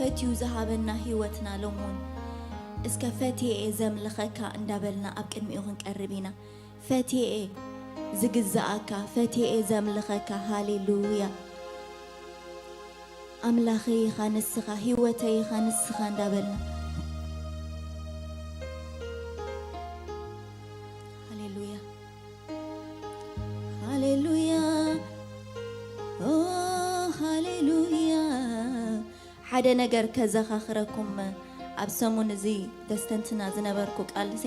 ፈትዩ ዝሃበና ህይወትና ሎሙን እስከ ፈትየ እየ ዘምልኸካ እንዳበልና ኣብ ቅድሚኡ ክንቀርብ ኢና። ፈትየ እየ ዝግዝኣካ፣ ፈትየ እየ ዘምልኸካ። ሃሌሉያ። ኣምላኸይ ኢኻ ንስኻ፣ ህይወተይ ኢኻ ንስኻ እንዳበልና። ሃሌሉያ። ሃሌሉያ። ኦ፣ ሃሌሉያ። ሓደ ነገር ከዘኻኽረኩም፣ ኣብ ሰሙን እዚ ደስተንትና ዝነበርኩ ቃል ሲ፣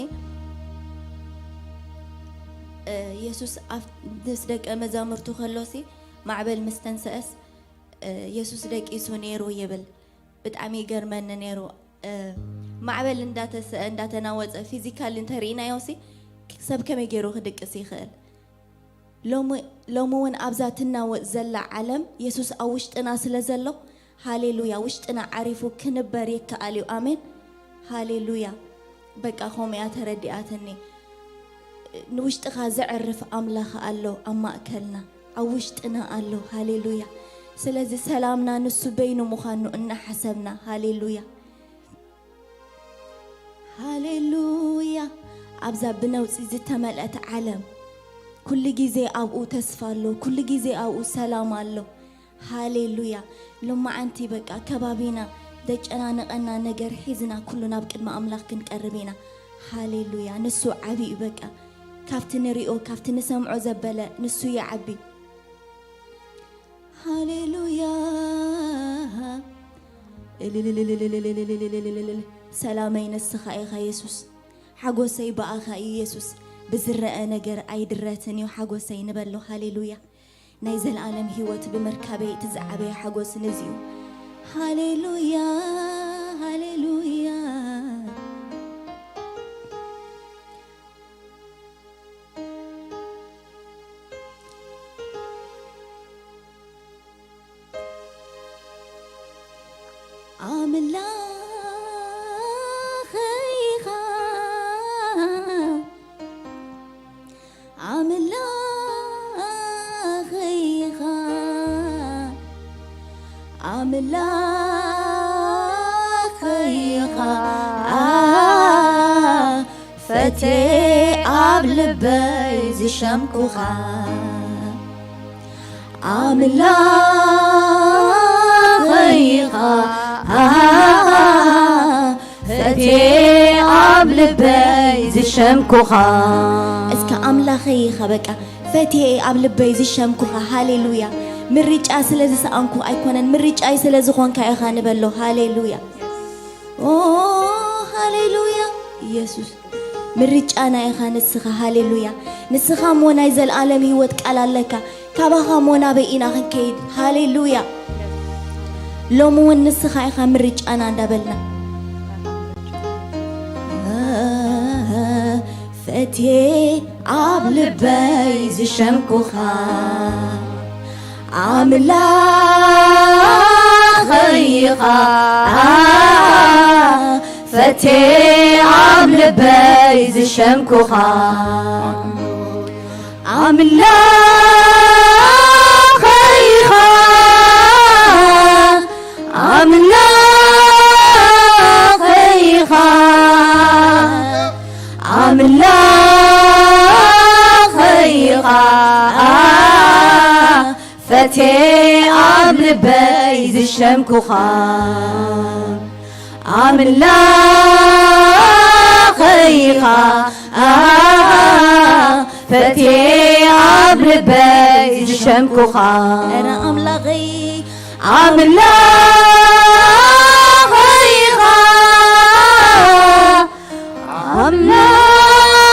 እ፣ የሱስ ኣብ፣ ምስ ደቀ መዛሙርቱ ከሎ ሲ፣ ማዕበል ምስ ተንሰአስ፣ እ፣ የሱስ ደቂሱ ነይሩ ይብል። ብጣዕሚ ይገርመኒ ነይሩ። እ፣ ማዕበል እንዳተሰ-፣ እንዳተናወጸ ፊዚካሊ እንተርኢናዮ ሲ፣ ሰብ ከመይ ገይሩ ክድቅስ ይኽእል? ሎሚ፣ ሎሚ እውን ኣብዛ ትናወጽ ዘላ ዓለም የሱስ ኣብ ውሽጥና ስለ ዘሎ፣ ሃሌሉያ፣ ውሽጥና ዓሪፉ ክንበር ይከኣል እዩ። ኣሜን። ሃሌሉያ። በቃ ከምኡ እያ ተረዲኣትኒ። ንውሽጥኻ ዘዕርፍ ኣምላኽ ኣሎ ኣብ ማእከልና፣ ኣብ ውሽጥና ኣሎ። ሃሌሉያ። ስለዚ ሰላምና ንሱ በይኑ ምዃኑ እናሓሰብና፣ ሃሌሉያ። ሃሌሉያ። ኣብዛ ብነውጺ ዝተመልአት ዓለም፣ ኩሉ ግዜ ኣብኡ ተስፋ ኣሎ፣ ኩሉ ግዜ ኣብኡ ሰላም ኣሎ። ሃሌሉያ። ሎማዓንቲ በቃ ከባቢና ዘጨናነቐና ነገር ሒዝና ኩሉ ናብ ቅድሚ ኣምላኽ ክንቀርብ ኢና። ሃሌሉያ። ንሱ ዓቢ እዩ በቃ። ካብቲ ንሪኦ፣ ካብቲ ንሰምዖ ዘበለ ንሱ ይዓቢ። ሃሌሉያ። እልልልልልልልልልልልልልል። ሰላመይ ንስኻ ኢኻ የሱስ። ሓጎሰይ ብኣኻ እዩ የሱስ። ብዝረአ ነገር ኣይድረትን እዩ ሓጎሰይ ንበሎ። ሃሌሉያ። ናይ ዘለኣለም ህይወት ብምርካበይ እቲ ዝዓበየ ሓጎስ ነዚ እዩ። ሃሌሉያ፣ ሃሌሉያ። ኣምላኸይ ኢኻ፣ ኣምላኸይ ኢኻ፣ ኣምላኸይ ኢኻ። ፈትየ ኣብ ልበይ ዝሸምኩኻ፣ ኣምላኸይ ኢኻ። ፈትየ ኣብ ልበይ ዝሸምኩኻ። እስከ ኣምላኸይ ኢኻ፣ በቃ ፈትየ ኣብ ልበይ ዝሸምኩኻ። ሃሌሉያ። ምርጫ ስለ ዝሰኣንኩ ኣይኮነን፣ ምርጫይ ስለ ዝኾንካ ኢኻ ንበሎ። ሃሌሉያ። ኦ፣ ሃሌሉያ። ኢየሱስ፣ ምርጫና ኢኻ ንስኻ። ሃሌሉያ። ንስኻ እሞ ናይ ዘልኣለም ህይወት ቃል ኣለካ። ካባኻ እሞ ናበይ ኢና ክንከይድ? ሃሌሉያ። ሎሚ እውን ንስኻ ኢኻ ምርጫና እንዳበልና፣ ፈትየ ኣብ ልበይ ዝሸምኩኻ፣ ኣምላኸይ ኢኻ። ፈትየ ኣብ ልበይ ዝሸምኩኻ፣ ኣምላኸይ ኢኻ፣ ኣምላኸይ ኢኻ፣ ኣምላኸይ ኢኻ። ፈትየ ኣብ ልበይ ዝሸምኩኻ፣ ኣምላኸይ ኢኻ። ፈትየ ኣብ ልበይ ዝሸምኩኻ፣ ኣረ ኣምላኸይ፣ ኣምላኸይ ኢኻ።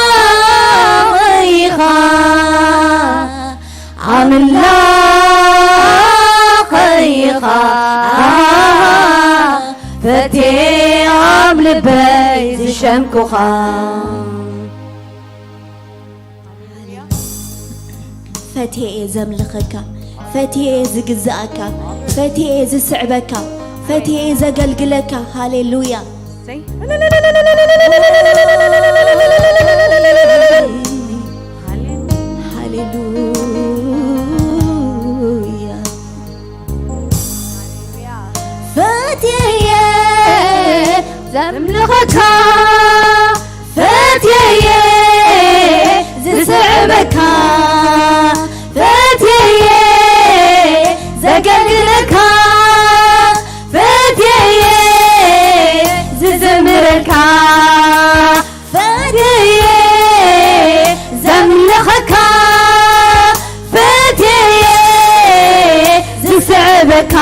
ኣምላኸይ ኢኻ፣ ኣምላኸይ ኢኻ። ፈትየ ኣብ ልበይ ዝሸምኩኻ፣ ፈትየ እየ ዘምልኸካ፣ ፈትየ እየ ዝግዝኣካ፣ ፈትየ እየ ዝስዕበካ፣ ፈትየ እየ ዘገልግለካ። ሃሌሉያ። ሃሌሉያ። ፈትየ እየ ዘምልኸካ ፈትየየ ዝስዕበካ ፈትየየ ዘገልግለካ ፈትየየ ዝዝምረካ ፈትየየ ዘምልኸካ ፈትየየ ዝስዕበካ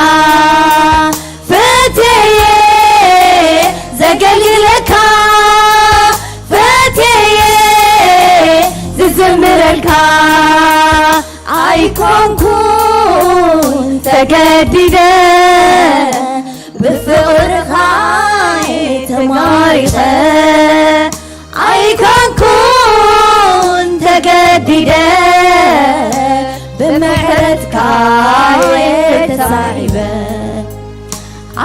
ፈትየየ ዘገልግለካ ፈትየየ ዝዝምረልካ ኣይኮንኩን ተገዲደ ብፍቕርኻ ተማሪኸ ኣይኮንኩን ተገዲደ ብምሕረትካ ተሳዒበ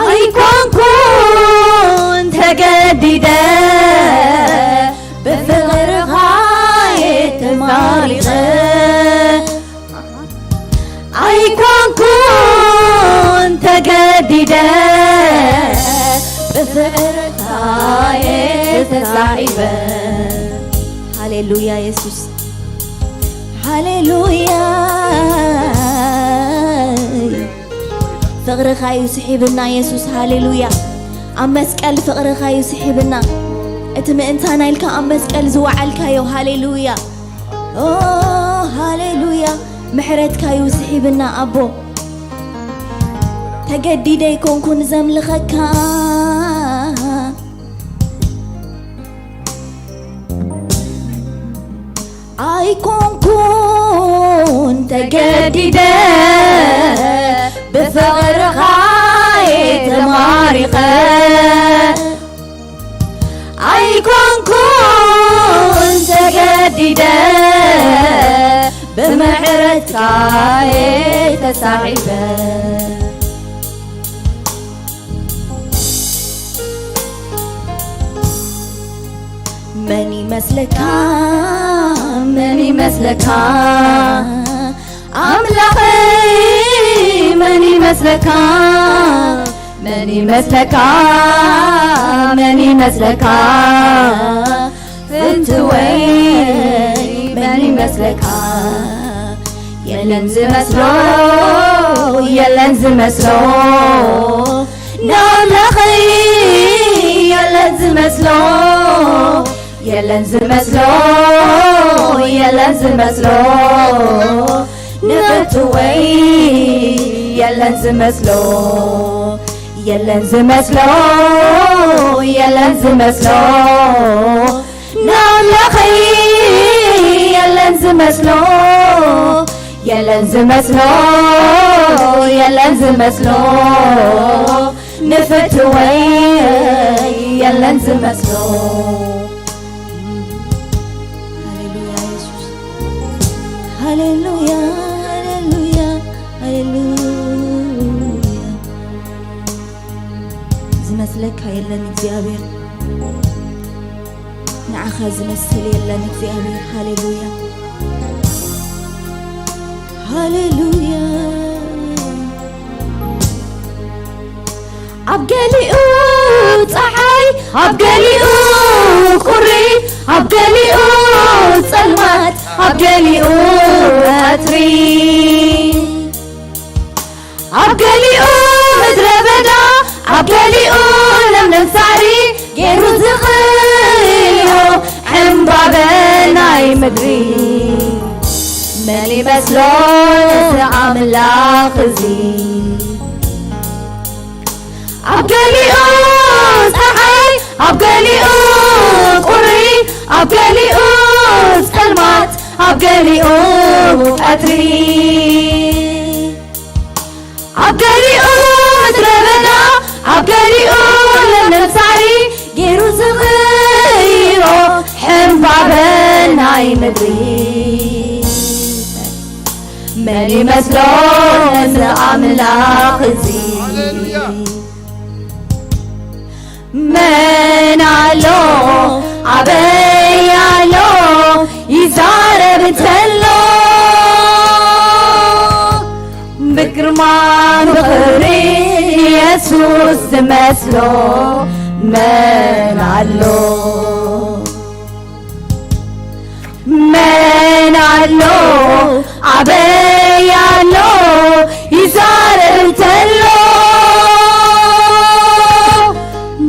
ኣይኮንኩን ተገዲደ ብፍቕርኻ ተማሪኸ ኣይኮንኩን ተገዲደ ብፍቕርካ ተሳዒበ ሃሌሉያ የሱስ ሃሌሉያ ፍቕርኻ እዩ ስሒብና የሱስ ሃሌሉያ ኣብ መስቀል ፍቕርኻ እዩ ስሒብና እቲ ምእንታና ኢልካ ኣብ መስቀል ዝወዓልካዮ ሃሌሉያ ኦ ሃሌሉያ ምሕረትካ እዩ ስሒብና ኣቦ ተገዲደ ኣይኮንኩን ዘምልኸካ ኣይኮንኩን ተገዲደ ብፍቕርኻ ተማሪኸ ኣይኮንኩን ተገዲደ ብምሕረትካ ተሳዒበ መን ይመስለካ መን ይመስለካ ኣምላኸይ መን ይመስለካ መን ይመስለካ መን ይመስለካ ፍትወይ መን ይመስለካ የለን ዝመስሎ የለን ዝመስሎ ንኣምላኸይ የለን ዝመስሎ የለን ዝመስሎ የለን ዝመስሎ ንፍትወይ የለን ዝመስሎ የለን ዝመስሎ የለን ዝመስሎ ንኣምላኸይ የለን ዝመስሎ የለን ዝመስሎ የለን ዝመስሎ ንፍትወይ የለን ዝመስሎ ሃሌሉያ የሱስ ሃሌሉያ ሃሌሉያ ሃሌሉያ ዝመስለካ የለን እግዚኣብሔር ንዓኻ ዝመስል የለን እግዚኣብሔር ሃሌሉያ ሃሌሉያ ኣብ ገሊኡ ፀሓይ ኣብ ገሊኡ ቁሪ ኣብ ገሊኡ ፀልማት ኣብ ገሊኡ ቀትሪ ኣብ ገሊኡ ምድረ በዳ ኣብ ገሊኡ ለምለም ሳዕሪ ገይሩ ዝኽዮ ዕምባበ ናይ ምድሪ መን ይመስሎ እዚ ኣምላኽ እዚ ኣብ ገሊኡ ፀሓይ ኣብ ገሊኡ ቁሪ ኣብ ገሊኡ ፀልማት ኣብ ገሊኡ ቀትሪ ኣብ ገሊኡ ምድረ በዳ ኣብ ገሊኡ ለምለም ሳዕሪ ገይሩ ዝቕይሮ ዕምባበ ናይ ምድሪ መን ይመስሎ ነዚ ኣምላኽ እዚ መን ኣሎ ኣበይ ኣሎ ይዛረብ እንተሎ ብግርማን ብኽብሪ የሱስ ዝመስሎ መን ኣሎ? መን ኣሎ? ኣበይ ኣሎ? ይዛረብ እንተሎ፣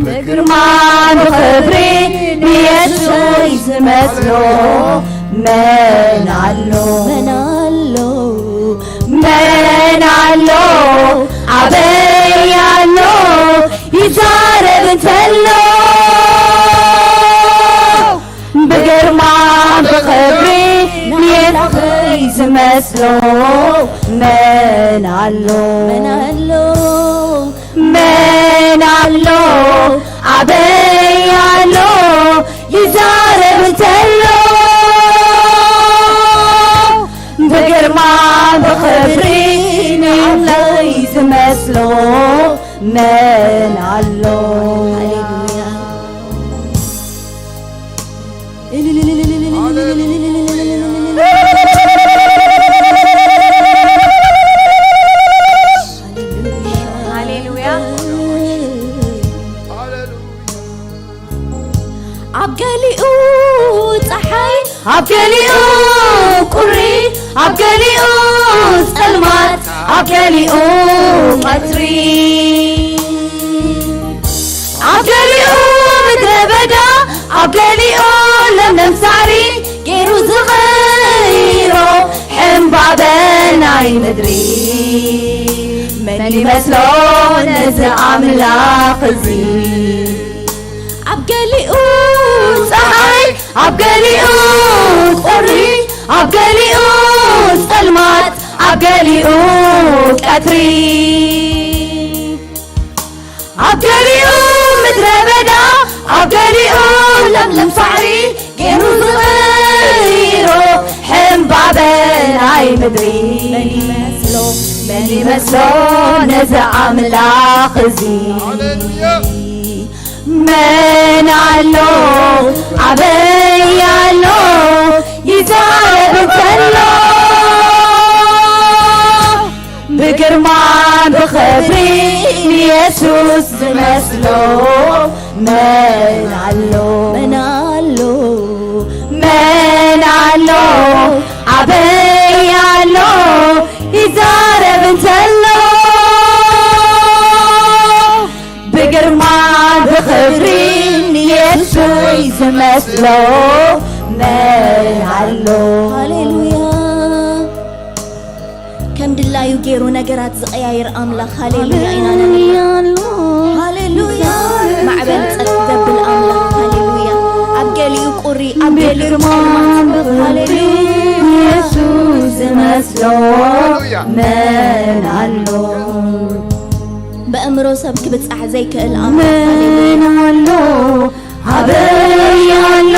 ብግርማ ብኽብሪ ንየሱስ ዝመስሎ መን ኣሎ? መን ኣሎ? መን ኣሎ? ኣበይ ኣሎ? ይዛረብ እንተሎ፣ ብግርማ ብኽብሪ ንየሱስ ዝመስሎ መን ኣሎ? መን ኣሎ? መን ኣሎ? ኣበይ ኣሎ? ይዛረብ እንተሎ፣ ብግርማ ብኽብሪ ንዓይ ዝመስሎ መን ኣሎ? ሃሌሉያ። ሃሌሉያ። ኣብ ገሊኡ ጸሓይ፣ ኣብ ገሊኡ ቁሪ፣ ኣብ ገሊኡ ጸልማት፣ ኣብ ገሊኡ ቀትሪ፣ ኣብ ገሊኡ ምድረ በዳ፣ ኣብ ገሊኡ ለምለም ሳዕሪ፣ ገይሩ ዝቕይሮ ሕምባበ ናይ ምድሪ። መን ይመስሎ ነዚ ኣምላኽ እዚ? ኣብ ገሊኡ ጸሓይ፣ ኣብ ገሊኡ ቁሪ፣ ኣብ ገሊኡ ጸልማት፣ ኣብ ገሊኡ ቀትሪ፣ ኣብ ገሊኡ ምድረ በዳ፣ ኣብ ገሊኡ ለምለም ሳዕሪ፣ ገይሩ ዝቕይሮ ሕምባበ ናይ ምድሪ። መን ይመስሎ? መን ይመስሎ ነዚ ኣምላኽ እዚ? መን ኣሎ? ኣበይ ኣሎ? ይዛረብ እንተሎ፣ ብግርማ ብኽብሪ ንየሱስ ዝመስሎ መን ኣሎ? መን ኣሎ? መን ኣሎ? ኣበይ ኣሎ? ይዛረብ እንተሎ፣ ብግርማ ብኽብሪ ንየሱስ ዝመስሎ መን ኣሎ? ሃሌሉያ። ከም ድላዩ ገይሩ ነገራት ዝቐያይር ኣምላኽ፣ ሃሌሉያ ኢና ነመስግኖ። ሃሌሉያ። ማዕበል ጸጥ ዘብል ኣምላኽ፣ ሃሌሉያ። ኣብ ገሊኡ ቁሪ፣ ኣብ ገሊኡ ጸልማት፣ ሃሌሉያ። የሱስ ዝመስሎ ሃሌሉያ። መን ኣሎ? በእምሮ ሰብ ክብጻሕ ዘይክእል ኣምላኽ፣ ሃሌሉያ። መን ኣሎ? ኣበይ ኣሎ?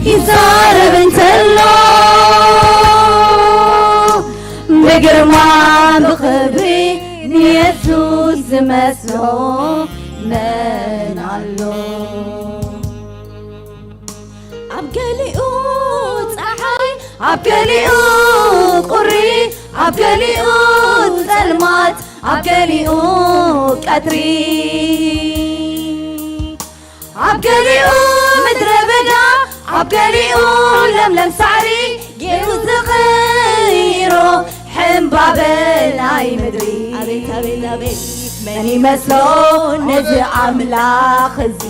ይዛረብ እንተሎ፣ ብግርማ ብኽብሪ ንየሱስ ዝመስሎ መን ኣሎ? ኣብ ገሊኡ ጸሓይ፣ ኣብ ገሊኡ ቁሪ፣ ኣብ ገሊኡ ጸልማት፣ ኣብ ገሊኡ ቀትሪ፣ ኣብ ገሊኡ ምድረ በዳ፣ ኣብ ገሊኡ ለምለም ሳዕሪ፣ ገይሩ ዝቕይሮ ሕምባበ ናይ ምድሪ። ኣቤት፣ ኣቤት፣ ኣቤት። መን ይመስሎ ነዚ ኣምላኽ እዚ?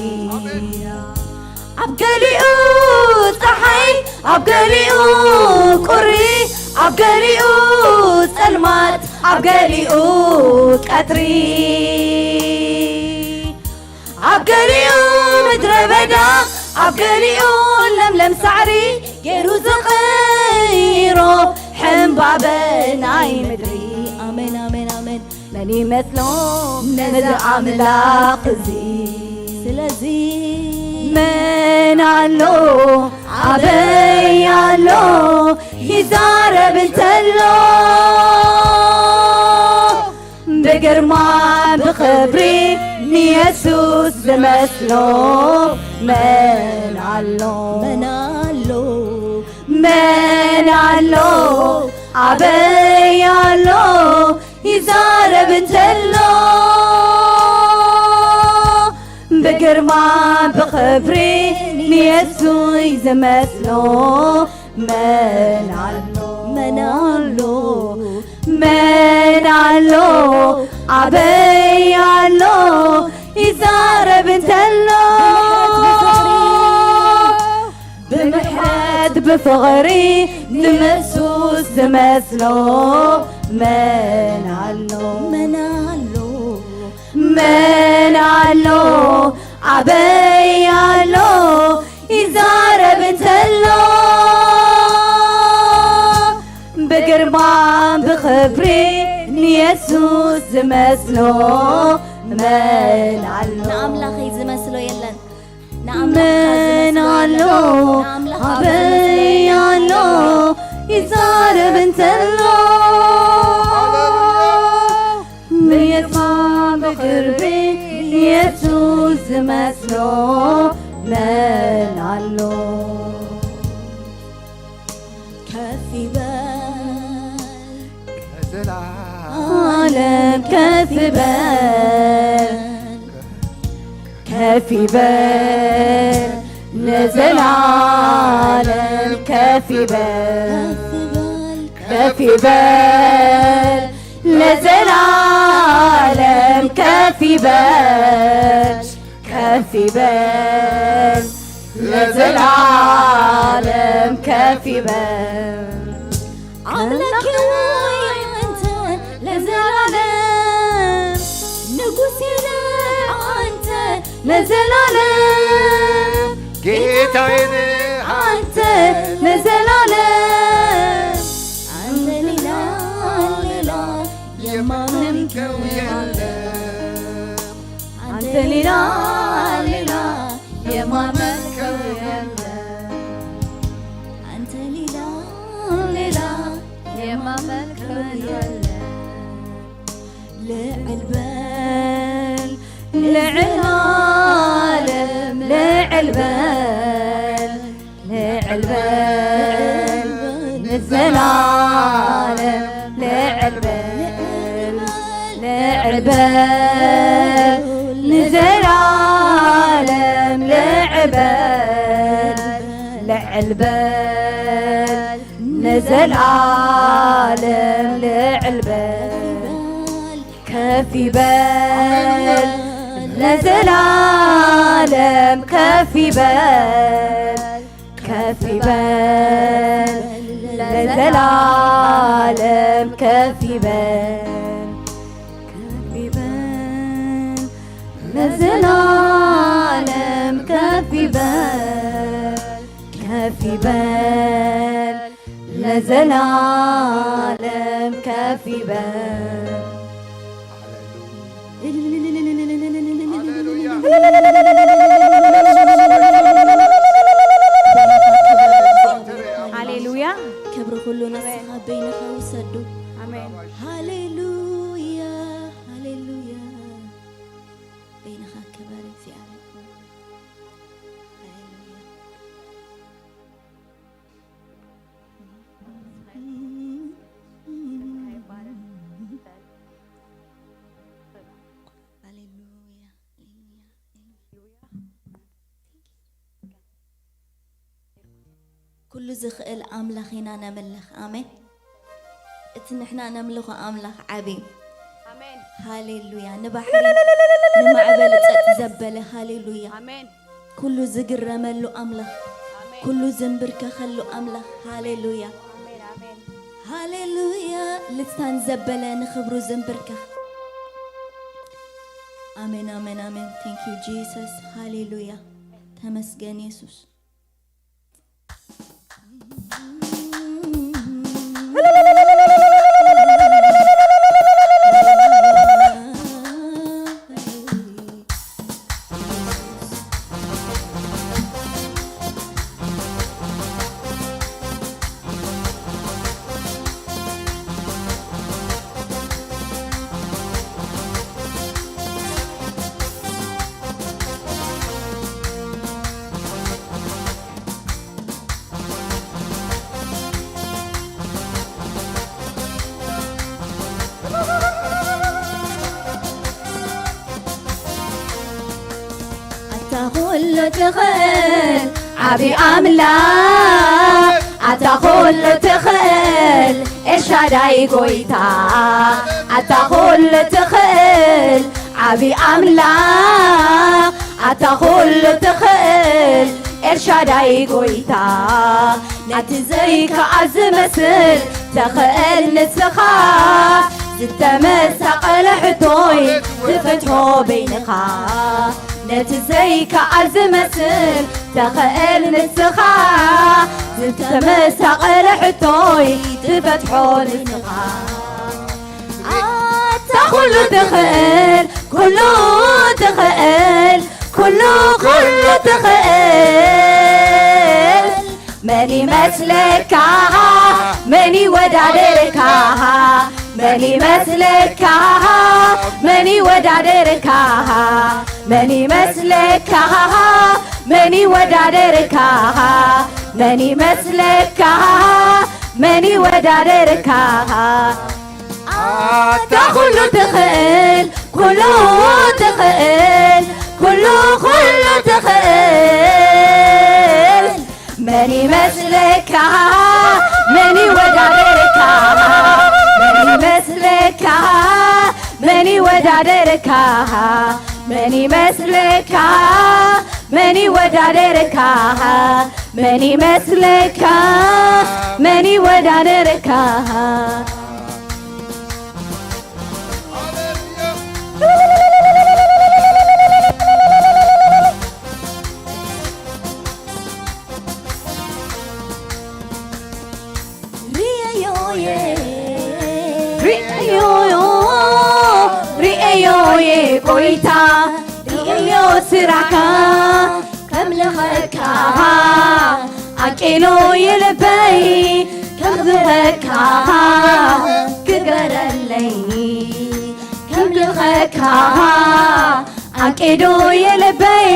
ኣብ ገሊኡ ጸሓይ፣ ኣብ ገሊኡ ቁሪ፣ ኣብ ገሊኡ ጸልማት፣ ኣብ ገሊኡ ቀትሪ፣ ኣብ ገሊኡ ምድረ በዳ፣ ኣብ ገሊኡ ለምለም ሳዕሪ ገይሩ ዝቕይሮ ሕምባበ ናይ ምድሪ። ኣሜን፣ ኣሜን፣ ኣሜን። መን ይመስሎ ነዚ ኣምላኽ እዚ? ስለዚ መን ኣሎ? ኣበይ ኣሎ? ይዛረብ እንተሎ፣ ብግርማ ብኽብሪ ንየሱስ ዝመስሎ መን ኣሎ? መን ኣሎ? መን ኣሎ? ኣበይ ኣሎ? ይዛረብ እንተሎ፣ ግርማ ብኽብሪ ንየሱስ ዝመስሎ መን ኣሎ? መን ኣሎ? መን ኣሎ? ኣበይ ኣሎ? ይዛረብ እንተሎ ብምሕረት ብፍቕሪ ንየሱስ ዝመስሎ መን ኣሎ? መን ኣሎ? መን ኣሎ? ኣበይ ኣሎ? ይዛረብ እንተሎ ብግርማ ብኽብሪ ንየሱስ ዝመስሎ መን ኣሎ? ንኣምላኸይ ዝመስሎ የለን። ንኣምላኽካ መን ዝመስሎ ኣሎ? የለን። ንኣምላኽካ ዝመስሎ ኣበይ የለን። ኣሎ? ይዛረብ እንተሎ ሃሌሉያ። ብየስማ ብቕርቢ የሱስ ዝመስሎ መን ኣሎ? ከፍ ይበል ለዘለዓለም ከፍ ይበል። ከፍ ይበል ለዘለዓለም ከፍ ይበል። ከፍ ይበል ለዘለዓለም ከፍ ይበል። ከፍ ይበል ለዘለዓለም ከፍ ይበል። ኣምላኬ ሆይ አንተ ለዘላለም፣ ንጉሴ ነህ አንተ ለዘላለም፣ ጌታዬ ነህ አንተ ለዘላለም። አንተ ሌላ ሌላ የማመልከው የለም። አንተ ሌላ ሌላ የማመልከው የለም። አንተ ሌላ ሌላ የማመልከው የለም። ልዕል በል ልዕል ዓለም ልዕል በል ልዕል በል ንዘላለም ልዕል በል ልዕል በል ንዘላለም ልዕል በል ልዕል በል ንዘላለም ልዕል በል ከፍ ይበል ለዘላለም ከፍ ይበል ከፍ ይበል ለዘላለም ከፍ ይበል ከፍ ይበል ለዘላለም ከፍ ይበል ከፍ ይበል ለዘላለም ከፍ ይበል። ሃሌሉያ። ክብሪ ኩሉ ንስኻ በይንኻ ውሰዱ። ኣሜን። ሃሌሉያ፣ ሃሌሉያ። በይንኻ ክበር እግዚኣብሔር። ሃሌሉያ። ሃሌሉያ፣ ሃሌሉያ፣ ሃሌሉያ። ኩሉ ዝኽእል ኣምላኽ ኢና ነምልኽ። ኣሜን። እቲ ንሕና ነምልኾ ኣምላኽ ዓቢ እዩ። ኣሜን። ሃሌሉያ። ንባሕሪ ንማዕበል ጸጥ ዘበለ። ሃሌሉያ። ኣሜን። ኩሉ ዝግረመሉ ኣምላኽ፣ ኣሜን። ኩሉ ዝንብርከኸሉ ኣምላኽ። ሃሌሉያ። ኣሜን፣ ኣሜን። ሃሌሉያ። ልሳን ዘበለ ንኽብሩ ዝንብርከኽ። ኣሜን፣ ኣሜን፣ ኣሜን። Thank you Jesus። ሃሌሉያ። ተመስገን የሱስ። ኩሉ ትኽእል ዓቢ ኣምላኽ፣ ኣታ ኩሉ ትኽእል ኤልሻዳይ ጎይታ፣ ኣታ ኩሉ ትኽእል ዓቢ ኣምላኽ፣ ኣታ ኩሉ ትኽእል ኤልሻዳይ ጎይታ፣ ነቲ ዘይከኣል ዝመስል ተኽእል ንስኻ፣ ዝተመሳቐለ ሕቶይ ትፈትሖ በይንኻ። ነቲ ዘይከኣል ዝመስል ተኽእል ንስኻ፣ ዝተመሳቐለ ሕቶይ ትፈትሖ ንስኻ። ኣታ ኩሉ ትኽእል፣ ኩሉ ትኽእል፣ ኩሉ፣ ኩሉ ትኽእል። መን ይመስለካ? መን ይወዳደርካ? መን ይመስለካ? መን ይወዳደርካ? መን ይመስለካ? መን ይወዳደርካ? መን ይመስለካ? መን ይወዳደርካ? ኣታ ኩሉ ትኽእል፣ ኩሉ ትኽእል፣ ኩሉ፣ ኩሉ ትኽእል። መን ይመስለካ? መን ይወዳደርካ? መን ይመስለካ? መን ይወዳደርካ? መን ይመስለካ? መን ይወዳደርካ? መን ይመስለካ? መን ይወዳደርካ? ርእዮ ርእዮ ርእዮ ጎይታ ርእዮ ስራሕካ ከምልኸካ ኣቂሉ ይልበይ ከምልኸካ ግበረለይ ከምልኸካ ኣቂዱ ይልበይ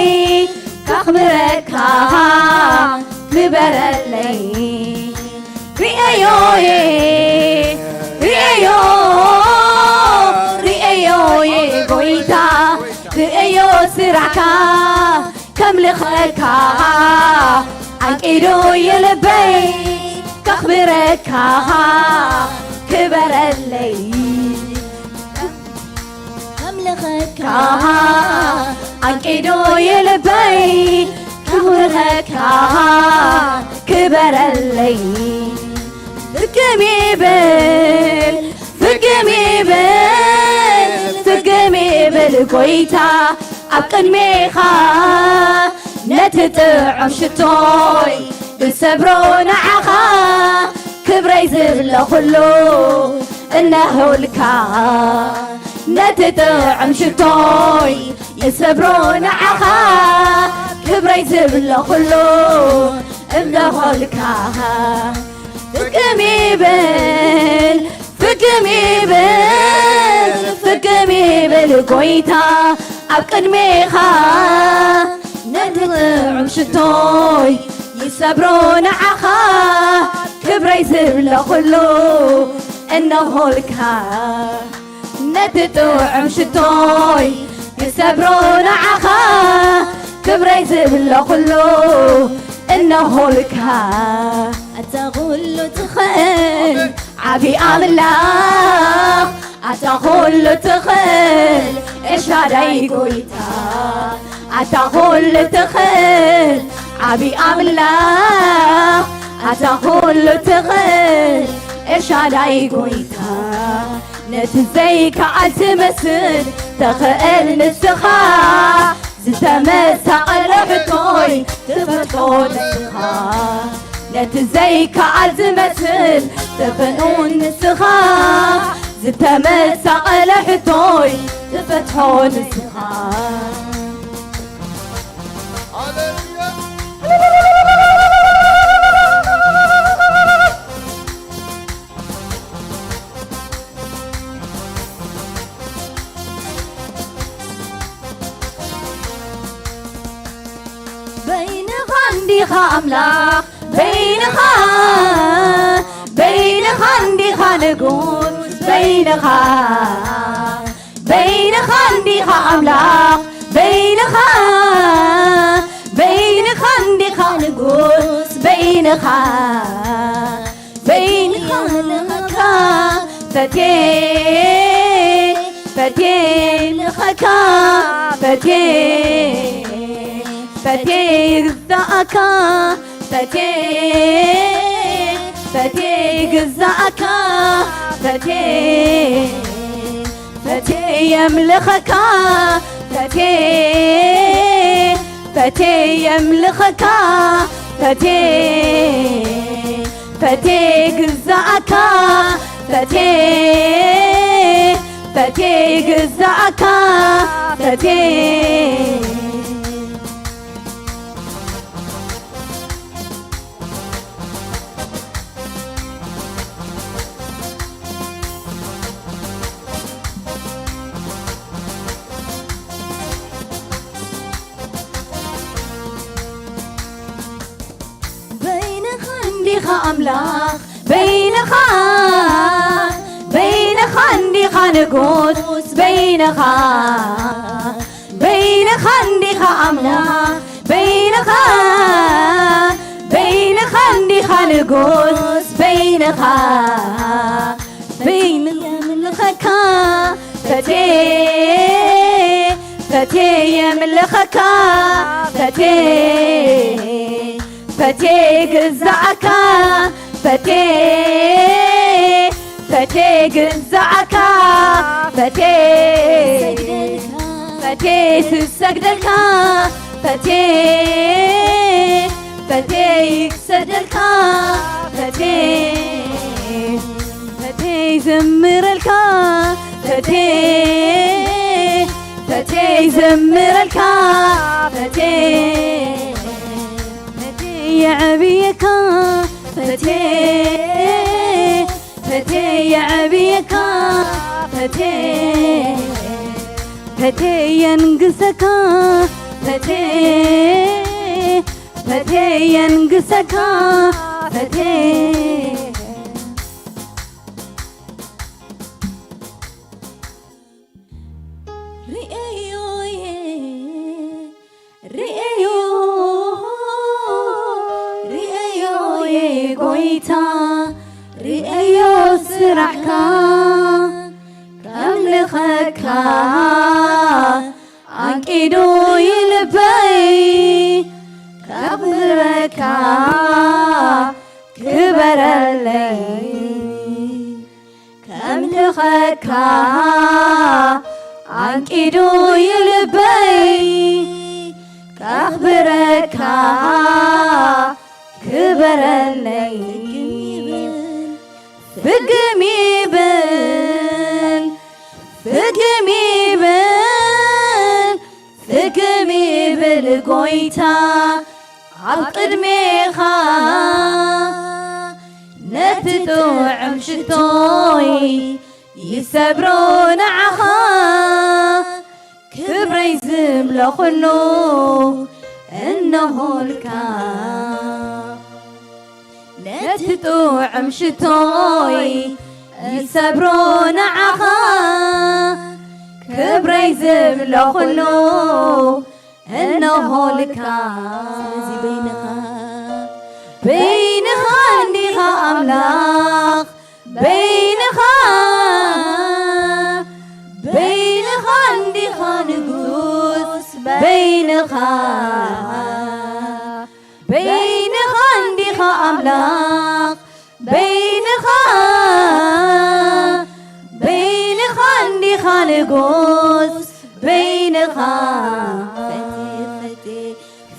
ከኽብረካ ግበረለይ ርእዮየ ርእዮ ርእዮየ ጎይታ ርእዮ ስራሕካ ከምልኸካ ኣቂዱ ይልበይ ከኽብረካ ክበረለይ ከምልኸካ ኣቂዱ ይልበይ ከኽብረካ ክበረለይ ፍግም ይብል ፍግም ይብል ፍግም ይብል ጎይታ ኣብ ቅድሜኻ ነቲ ጥዑም ሽቶይ እሰብሮ ንዓኻ ክብረይ ዝብሎ ኩሉ እነሆልካ ነቲ ጥዑም ሽቶይ እሰብሮ ንዓኻ ክብረይ ዝብሎ ኩሉ እነሆልካ ፍግም ይብል ፍግም ይብል ፍግም ይብል ጎይታ ኣብ ቅድሜኻ ነቲ ጥዑም ሽቶይ ይሰብሮ ንዓኻ ክብረይ ዝብሎ ኩሉ እነሆልካ ነቲ ጥዑም ሽቶይ ይሰብሮ ንዓኻ ክብረይ ዝብሎ ኩሉ እነሆልካ ኣታ ኩሉ ትኽእል ዓቢ ኣምላኽ ኣታ ኩሉ ትኽእል ኤልሻዳይ ጎይታ ኣታ ኩሉ ትኽእል ዓቢ ኣምላኽ ኣታ ኩሉ ትኽእል ኤልሻዳይ ጎይታ ነቲ ዘይከኣል ትመስል ትኽእል ንስኻ ዝተመሳቐለ ሕቶይ ትፈትሖ ንስኻ ነቲ ዘይከኣል ዝመስል ትኽእል ንስኻ ዝተመሳቐለ ሕቶይ ትፈትሖ ንስኻ በይንኻ እንዲኻ ኣምላኽ በይንኻ በይንኻ እንዲኻ ንጉስ በይንኻ በይንኻ እንዲኻ ኣምላኽ በይንኻ ለኻ በይንኻ ለኻ ፈቴ ፈቴ ለኸካ ፈቴ ፈቴ ግዛእካ ፈቴ ፈቴ ግዛእካ ፈቴ ፈቴ የምልኸካ ፈቴ ፈቴ የምልኸካ ፈቴ ፈቴ ግዛእካ ፈቴ ፈቴ ግዛእካ ፈቴ በይንኻ እንዲኻ ኣምላኽ በይንኻ በይንኻ እንዲኻ ንጉስ በይንኻ በይንኻ እንዲኻ ኣምላኽ በይንኻ በይንኻ እንዲኻ ንጉስ በይንኻ በይን የምልኸካ ፈቴ ፈቴ የምልኸካ ፈቴ ፈቴ ግዛእካ ፈቴ ፈቴ ግዛእካ ፈቴ ፈቴ ስሰግደልካ ፈቴ ፈቴ ይሰግደልካ ፈቴ ፈቴ ይዘምረልካ ፈቴ ፈቴ ይዘምረልካ ፈቴ ፈቴ የዕብየካ ፈቴ ፈቴ የዕብየካ ፈቴ ፈቴ የንግሰካ ፈቴ ፈቴ የንግሰካ ፈቴ ርእዮየ ርእዮ ርእዮየ ጎይታ ርእዮ ስራሕካ ከምልኸካ ኣንቂዱ ይልበይ ከኽብረካ ክበረለይ ከምልኸካ ኣንቂዱ ይልበይ ከኽብረካ ክበረለይ ፍግም ይብል ፍግም ይብል ፍግም ይብል ጎይታ ኣብ ቅድሜኻ ነቲ ጥዑም ሽቶይ ይሰብሮ ንዓኻ ክብረይ ዝብሎ ኩሉ እነሆልካ ነቲ ጥዑም ሽቶይ ይሰብሮ ንዓኻ ክብረይ ዝብሎ ኩሉ እነሆልካ ስለዚ በይንኻ በይንኻ እንዲኻ ኣምላኽ በይንኻ በይንኻ እንዲኻ ንጉስ በይንኻ በይንኻ እንዲኻ ኣምላኽ በይንኻ በይንኻ እንዲኻ ንጉስ በይንኻ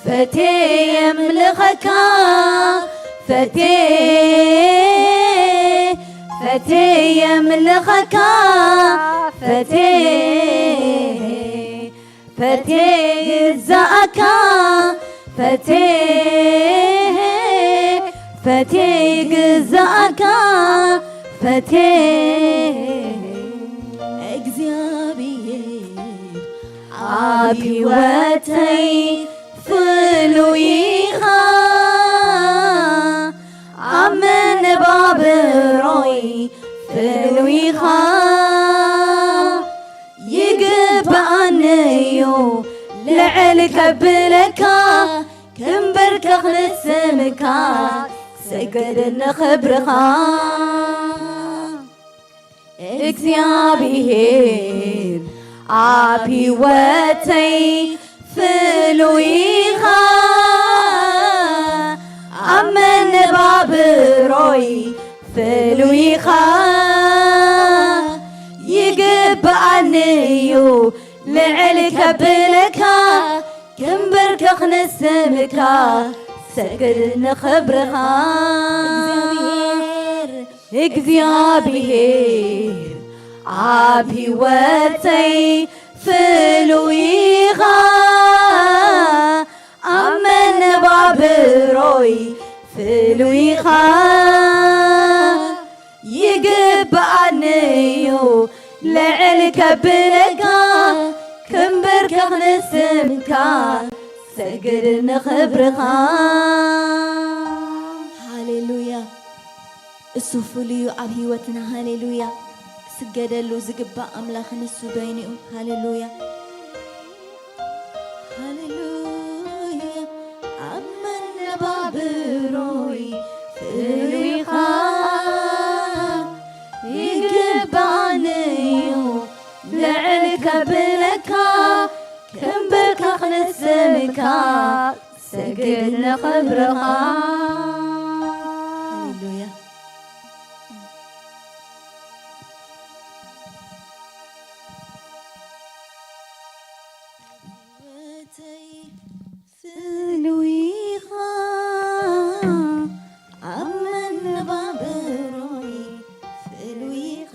ፈቴ የምልኸካ ፈቴ ፈቴ የምልኸካ ፈቴ ፈቴ ግዛእካ ፈቴ ፈቴ ግዛእካ ፈቴ እግዚኣብሔር ኣብ ህይወተይ ፍሉይ ኢኻ ኣብ መነባብሮይ ፍሉይ ኢኻ ይግብኣኒ እዩ ልዕል ከብለካ ክንበርከኽ ንስምካ ሰግድ ንኽብርኻ እግዚኣብሔር ኣብ ህይወተይ ፍሉይኻ ኣብ መነባብሮይ ፍሉይኻ ይግብኣኒ እዩ ልዕል ከብለካ ክንበርከኽ ንስምካ ሰግድ ንኽብርኻ እግዚኣብሔር እግዚኣብሔር ኣብ ህይወተይ ፍሉይኻ ኣብ መነባብሮይ ፍሉይኻ ይግብኣኒ እዩ ልዕል ከብለካ ክንበርከኽ ንስምካ ሰግድ ንኽብርኻ ሃሌሉያ እሱ ፍሉዩ ኣብ ህይወትና ሃሌሉያ ክስገደሉ ዝግባእ ኣምላኽ ንሱ በይኑ እዩ ሃሌሉያ ሃሌሉያ ኣብ መነባብሮይ ፍሉይኻ ይግባኒ እዩ ልዕል ከብለካ ክንበርከኽ ንስምካ ሰግድ ንኽብርኻ ሃሌሉያ ህይወተይ ፍሉይኻ ኣብ መነባብሮይ ፍሉይኻ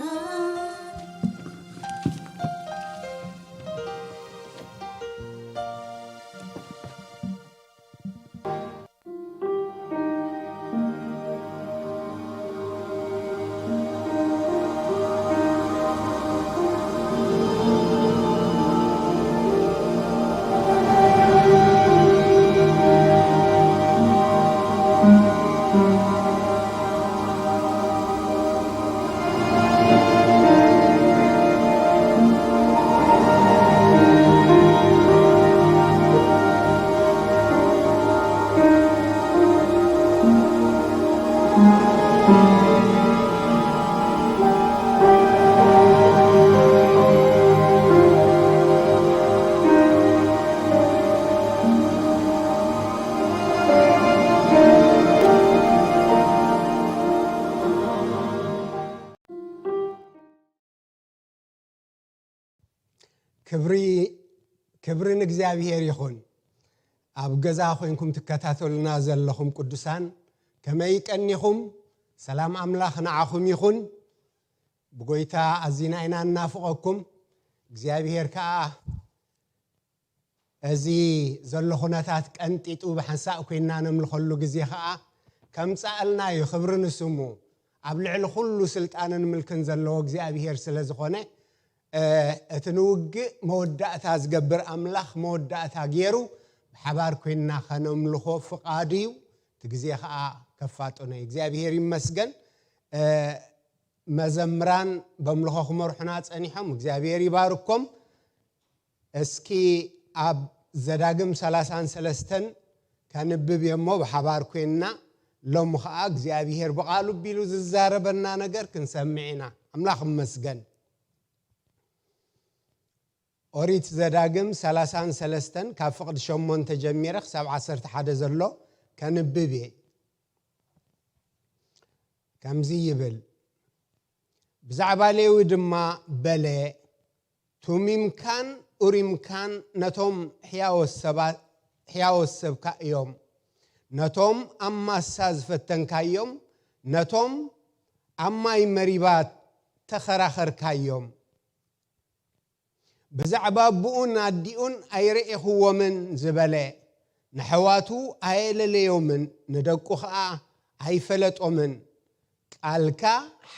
ክብሪ ክብሪ ንእግዚኣብሔር ይኹን። ኣብ ገዛ ኮይንኩም ትከታተሉና ዘለኹም ቅዱሳን ከመይ ቀኒኹም? ሰላም ኣምላኽ ንዓኹም ይኹን። ብጎይታ ኣዚና ኢና እናፍቐኩም። እግዚኣብሔር ከኣ እዚ ዘሎ ኩነታት ቀንጢጡ ብሓንሳእ ኮይንና ነምልኸሉ ግዜ ከኣ ከምጻኣልና እዩ። ክብሪ ንስሙ። ኣብ ልዕሊ ኩሉ ስልጣንን ምልክን ዘለዎ እግዚኣብሔር ስለ ዝኾነ እቲ ንውግእ መወዳእታ ዝገብር ኣምላኽ መወዳእታ ገይሩ ብሓባር ኮይንና ከነምልኾ ፍቓዱ እዩ። እቲ ግዜ ከኣ ከፋጥኖ እዩ። እግዚኣብሔር ይመስገን። መዘምራን በምልኾ ክመርሑና ጸኒሖም እግዚኣብሔር ይባርኮም። እስኪ ኣብ ዘዳግም ሰላሳን ሰለስተን ከንብብ እየ እሞ ብሓባር ኮይንና ሎሚ ኸዓ እግዚኣብሔር ብቓሉ ቢሉ ዝዛረበና ነገር ክንሰምዕ ኢና። ኣምላኽ እመስገን። ኦሪት ዘዳግም ሰላሳን ሰለስተን ካብ ፍቕዲ ሸሞንተ ጀሚረ ክሳብ ዓሰርተ ሓደ ዘሎ ከንብብ እየ። ከምዚ ይብል፣ ብዛዕባ ሌዊ ድማ በለ፣ ቱሚምካን ኡሪምካን ነቶም ሕያዎት ሰባ- ሕያዎት ሰብካ እዮም፣ ነቶም ኣብ ማሳ ዝፈተንካዮም፣ ነቶም ኣብ ማይ መሪባ ተኸራኸርካዮም። ብዛዕባ ኣቦኡን ኣዲኡን ኣይረኤኽዎምን ዝበለ፣ ንኣሕዋቱ ኣየለለዮምን፣ ንደቁ ኸኣ ኣይፈለጦምን። ቃልካ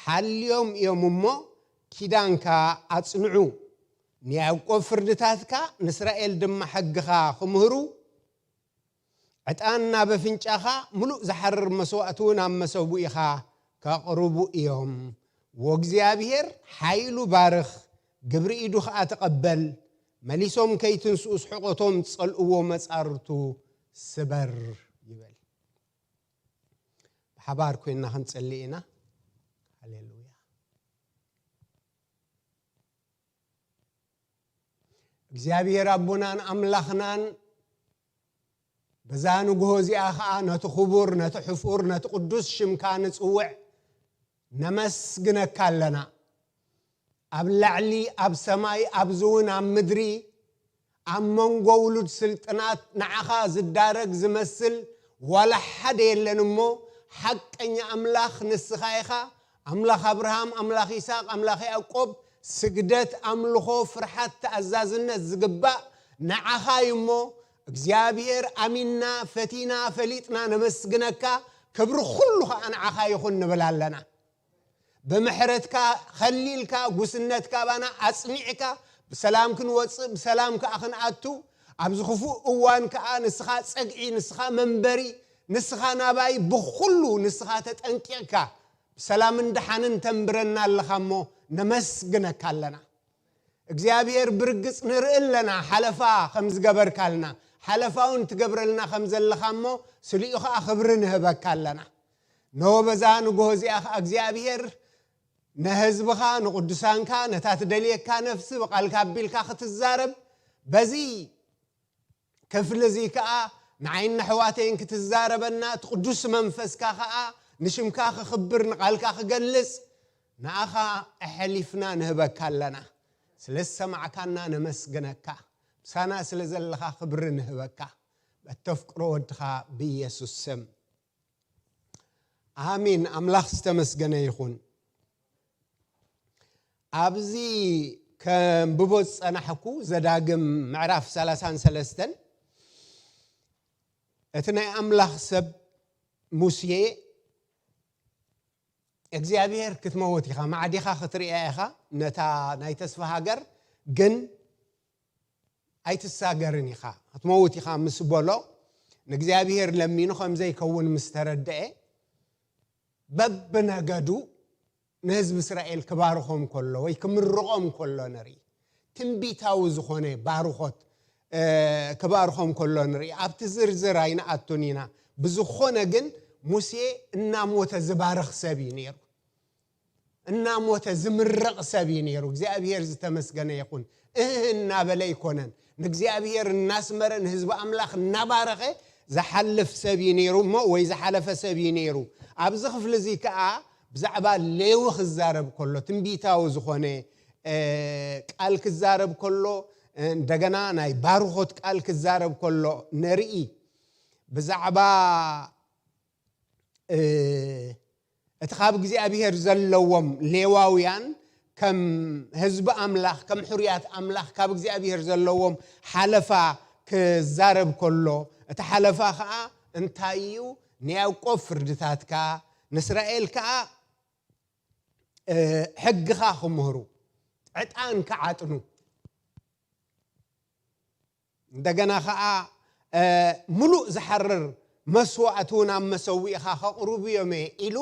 ሓልዮም እዮም እሞ፣ ኪዳንካ ኣጽንዑ። ንያዕቆብ ፍርድታትካ፣ ንእስራኤል ድማ ሕግኻ ክምህሩ፣ ዕጣን ናብ ኣፍንጫኻ፣ ምሉእ ዝሓርር መስዋእቲ እውን ኣብ መሰቡ ኢኻ ከቕርቡ እዮም። ወእግዚኣብሄር ሓይሉ ባርኽ፣ ግብሪ ኢዱ ኸኣ ተቐበል። መሊሶም ከይትንስኡ ስሕቖቶም ዝጸልእዎ መጻርርቱ ስበር ይበል። ሓባር ኮይንና ክንጽሊ ኢና። ሃሌሉያ። እግዚኣብሔር ኣቦናን ኣምላኽናን፣ በዛ ንግሆ እዚኣ ኸኣ ነቲ ክቡር፣ ነቲ ሕፉር፣ ነቲ ቅዱስ ሽምካ ንጽውዕ፣ ነመስግነካ ኣለና። ኣብ ላዕሊ፣ ኣብ ሰማይ፣ ኣብዚ እውን ኣብ ምድሪ፣ ኣብ መንጎ ውሉድ ስልጥናት ንዓኻ ዝዳረግ ዝመስል ዋላ ሓደ የለን እሞ፣ ሓቀኛ ኣምላኽ ንስኻ ኢኻ። ኣምላኽ ኣብርሃም፣ ኣምላኽ ይስሐቅ፣ ኣምላኽ ያዕቆብ፣ ስግደት፣ ኣምልኾ፣ ፍርሓት፣ ተኣዛዝነት ዝግባእ ንዓኻ እዩ እሞ፣ እግዚኣብሔር ኣሚንና፣ ፈቲና፣ ፈሊጥና ነመስግነካ። ክብሪ ኩሉ ኸኣ ንዓኻ ይኹን ንብል ኣለና። ብምሕረትካ ኸሊልካ፣ ጉስነትካ ባና ኣጽኒዕካ፣ ብሰላም ክንወጽእ፣ ብሰላም ከኣ ክንኣቱ፣ ኣብዚ ክፉእ እዋን ከኣ ንስኻ ጸግዒ፣ ንስኻ መንበሪ፣ ንስኻ ናባይ ብኹሉ ንስኻ ተጠንቂቕካ፣ ብሰላምን ደሓንን ተንብረና ኣለኻ እሞ ነመስግነካ ኣለና። እግዚኣብሔር ብርግጽ ንርኢ ኣለና፣ ሓለፋ ከም ዝገበርካልና፣ ሓለፋ እውን ትገብረልና ከም ዘለኻ እሞ ስሊኡ ኸኣ ክብሪ ንህበካ ኣለና። እነሆ በዛ ንግሆ እዚኣ ኸኣ እግዚኣብሔር ንህዝብኻ፣ ንቕዱሳንካ፣ ነታ ትደልየካ ነፍሲ ብቓልካ ኣቢልካ ክትዛረብ፣ በዚ ክፍሊ እዚ ከኣ ንዓይን ኣሕዋተይን ክትዛረበና፣ እቲ ቅዱስ መንፈስካ ከኣ ንሽምካ ክኽብር፣ ንቓልካ ክገልጽ፣ ንኣኻ ኣሐሊፍና ንህበካ ኣለና። ስለ ዝሰማዕካና ነመስግነካ። ምሳና ስለ ዘለኻ ክብሪ ንህበካ። በተፍቅሮ ወድኻ ብኢየሱስ ስም። ኣሜን። ኣምላኽ ዝተመስገነ ይኹን። ኣብዚ ከንብቦ ዝጸናሕኩ ዘዳግም ምዕራፍ ሰላሳን ሰለስተን፣ እቲ ናይ ኣምላኽ ሰብ ሙሴ፣ እግዚኣብሔር ክትመውት ኢኻ፣ ማዕዲኻ ክትርእያ ኢኻ ነታ ናይ ተስፋ ሃገር፣ ግን ኣይትሳገርን ኢኻ፣ ክትመውት ኢኻ ምስ በሎ፣ ንእግዚኣብሔር ለሚኑ ከም ዘይከውን ምስ ተረድኤ፣ በብነገዱ ንህዝቢ እስራኤል ክባርኾም ከሎ ወይ ክምርቖም ከሎ ንርኢ። ትንቢታዊ ዝኾነ ባርኾት፣ እ፣ ክባርኾም ከሎ ንርኢ። ኣብቲ ዝርዝር ኣይንኣቱን ኢና። ብዝኾነ ግን ሙሴ እናሞተ ዝባርኽ ሰብ እዩ ነይሩ። እናሞተ ዝምረቕ ሰብ እዩ ነይሩ። እግዚኣብሔር ዝተመስገነ ይኹን። እህ እናበለ ኣይኮነን። ንእግዚኣብሔር እናስመረ፣ ንህዝቢ ኣምላኽ እናባረኸ ዝሓልፍ ሰብ እዩ ነይሩ እሞ፣ ወይ ዝሓለፈ ሰብ እዩ ነይሩ። ኣብዚ ክፍሊ እዚ ከኣ ብዛዕባ ሌዊ ክዛረብ ከሎ፣ ትንቢታዊ ዝኾነ፣ እ፣ ቃል ክዛረብ ከሎ፣ እ፣ እንደገና ናይ ባርኾት ቃል ክዛረብ ከሎ ንርኢ። ብዛዕባ፣ እ፣ እቲ ካብ እግዚኣብሔር ዘለዎም ሌዋውያን ከም ህዝቢ ኣምላኽ፣ ከም ሕሩያት ኣምላኽ ካብ እግዚኣብሔር ዘለዎም ሓለፋ ክዛረብ ከሎ፣ እቲ ሓለፋ ኸኣ እንታይ እዩ? ንያዕቆብ ፍርድታትካ፣ ንእስራኤል ከኣ፣ እ፣ ሕግኻ ክምህሩ፣ ዕጣን ክዓጥኑ፣ እንደገና ኸኣ፣ እ፣ ምሉእ ዝሓርር መስዋእቲ እውን ኣብ መሰዊእኻ ከቕርቡ እዮም እየ ኢሉ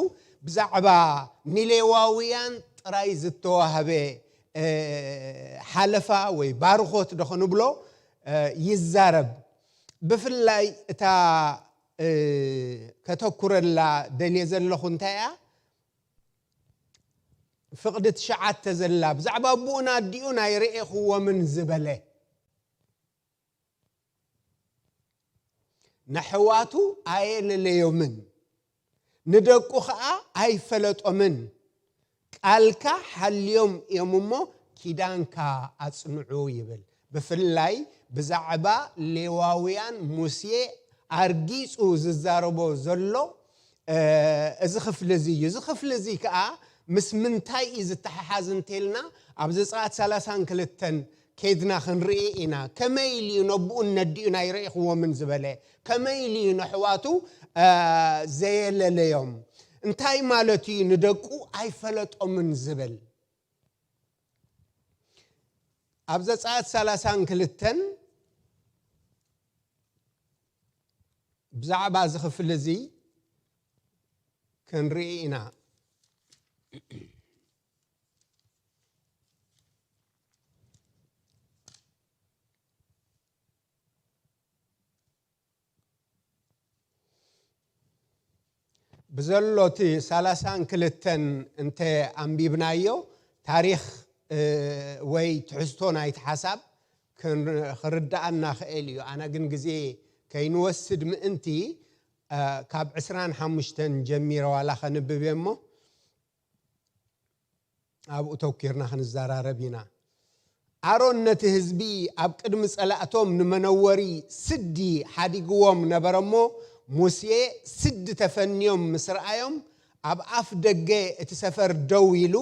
ብዛዕባ ንሌዋውያን ጥራይ ዝተዋህበ፣ እ፣ ሓለፋ ወይ ባርኾት ዶ ክንብሎ፣ እ፣ ይዛረብ። ብፍላይ እታ፣ እ፣ ከተኩረላ ደልየ ዘለኹ እንታይ እያ? ፍቕዲ ትሽዓተ ዘላ፣ ብዛዕባ ኣቦኡን ኣዲኡን ኣይረኤኽዎምን ዝበለ፣ ነሕዋቱ ኣየለለዮምን፣ ንደቁ ኸኣ ኣይፈለጦምን። ቃልካ ሓልዮም እዮም እሞ ኪዳንካ ኣጽንዑ ይብል። ብፍላይ ብዛዕባ ሌዋውያን ሙሴ ኣርጊጹ ዝዛረቦ ዘሎ፣ እ፣ እዚ ክፍሊ እዚ እዩ። እዚ ክፍሊ እዚ ከኣ ምስ ምንታይ እዩ ዝተሓሓዝ እንተልና፣ ኣብ ዘጸኣት ሰላሳን ክልተን ከይድና ክንርኢ ኢና። ከመይ ኢሉ እዩ ነብኡን ነዲኡን ኣይረኢኽዎምን ዝበለ? ከመይ ኢሉ እዩ ነሕዋቱ፣ እ፣ ዘየለለዮም? እንታይ ማለት እዩ ንደቁ ኣይፈለጦምን ዝብል? ኣብ ዘጸኣት ሰላሳን ክልተን ብዛዕባ እዚ ክፍሊ እዚ ክንርኢ ኢና። ብዘሎ እቲ ሰላሳን ክልተን እንተ ኣንቢብናዮ፣ ታሪኽ፣ እ፣ ወይ ትሕዝቶ ናይቲ ሓሳብ ክን-፣ ክርድኣና ክእል እዩ። ኣነ ግን ግዜ ከይንወስድ ምእንቲ፣ እ፣ ካብ ዕስራን ሓሙሽተን ጀሚረ ዋላ ከንብብ እየ እሞ፣ ኣብኡ ተኪርና ክንዘራረብ ኢና። ኣሮን ነቲ ህዝቢ ኣብ ቅድሚ ጸላእቶም ንመነወሪ ስዲ ሓዲግዎም ነበረ እሞ፣ ሙሴ ስዲ ተፈንዮም ምስ ረኣዮም፣ ኣብ ኣፍ ደገ እቲ ሰፈር ደው ኢሉ፣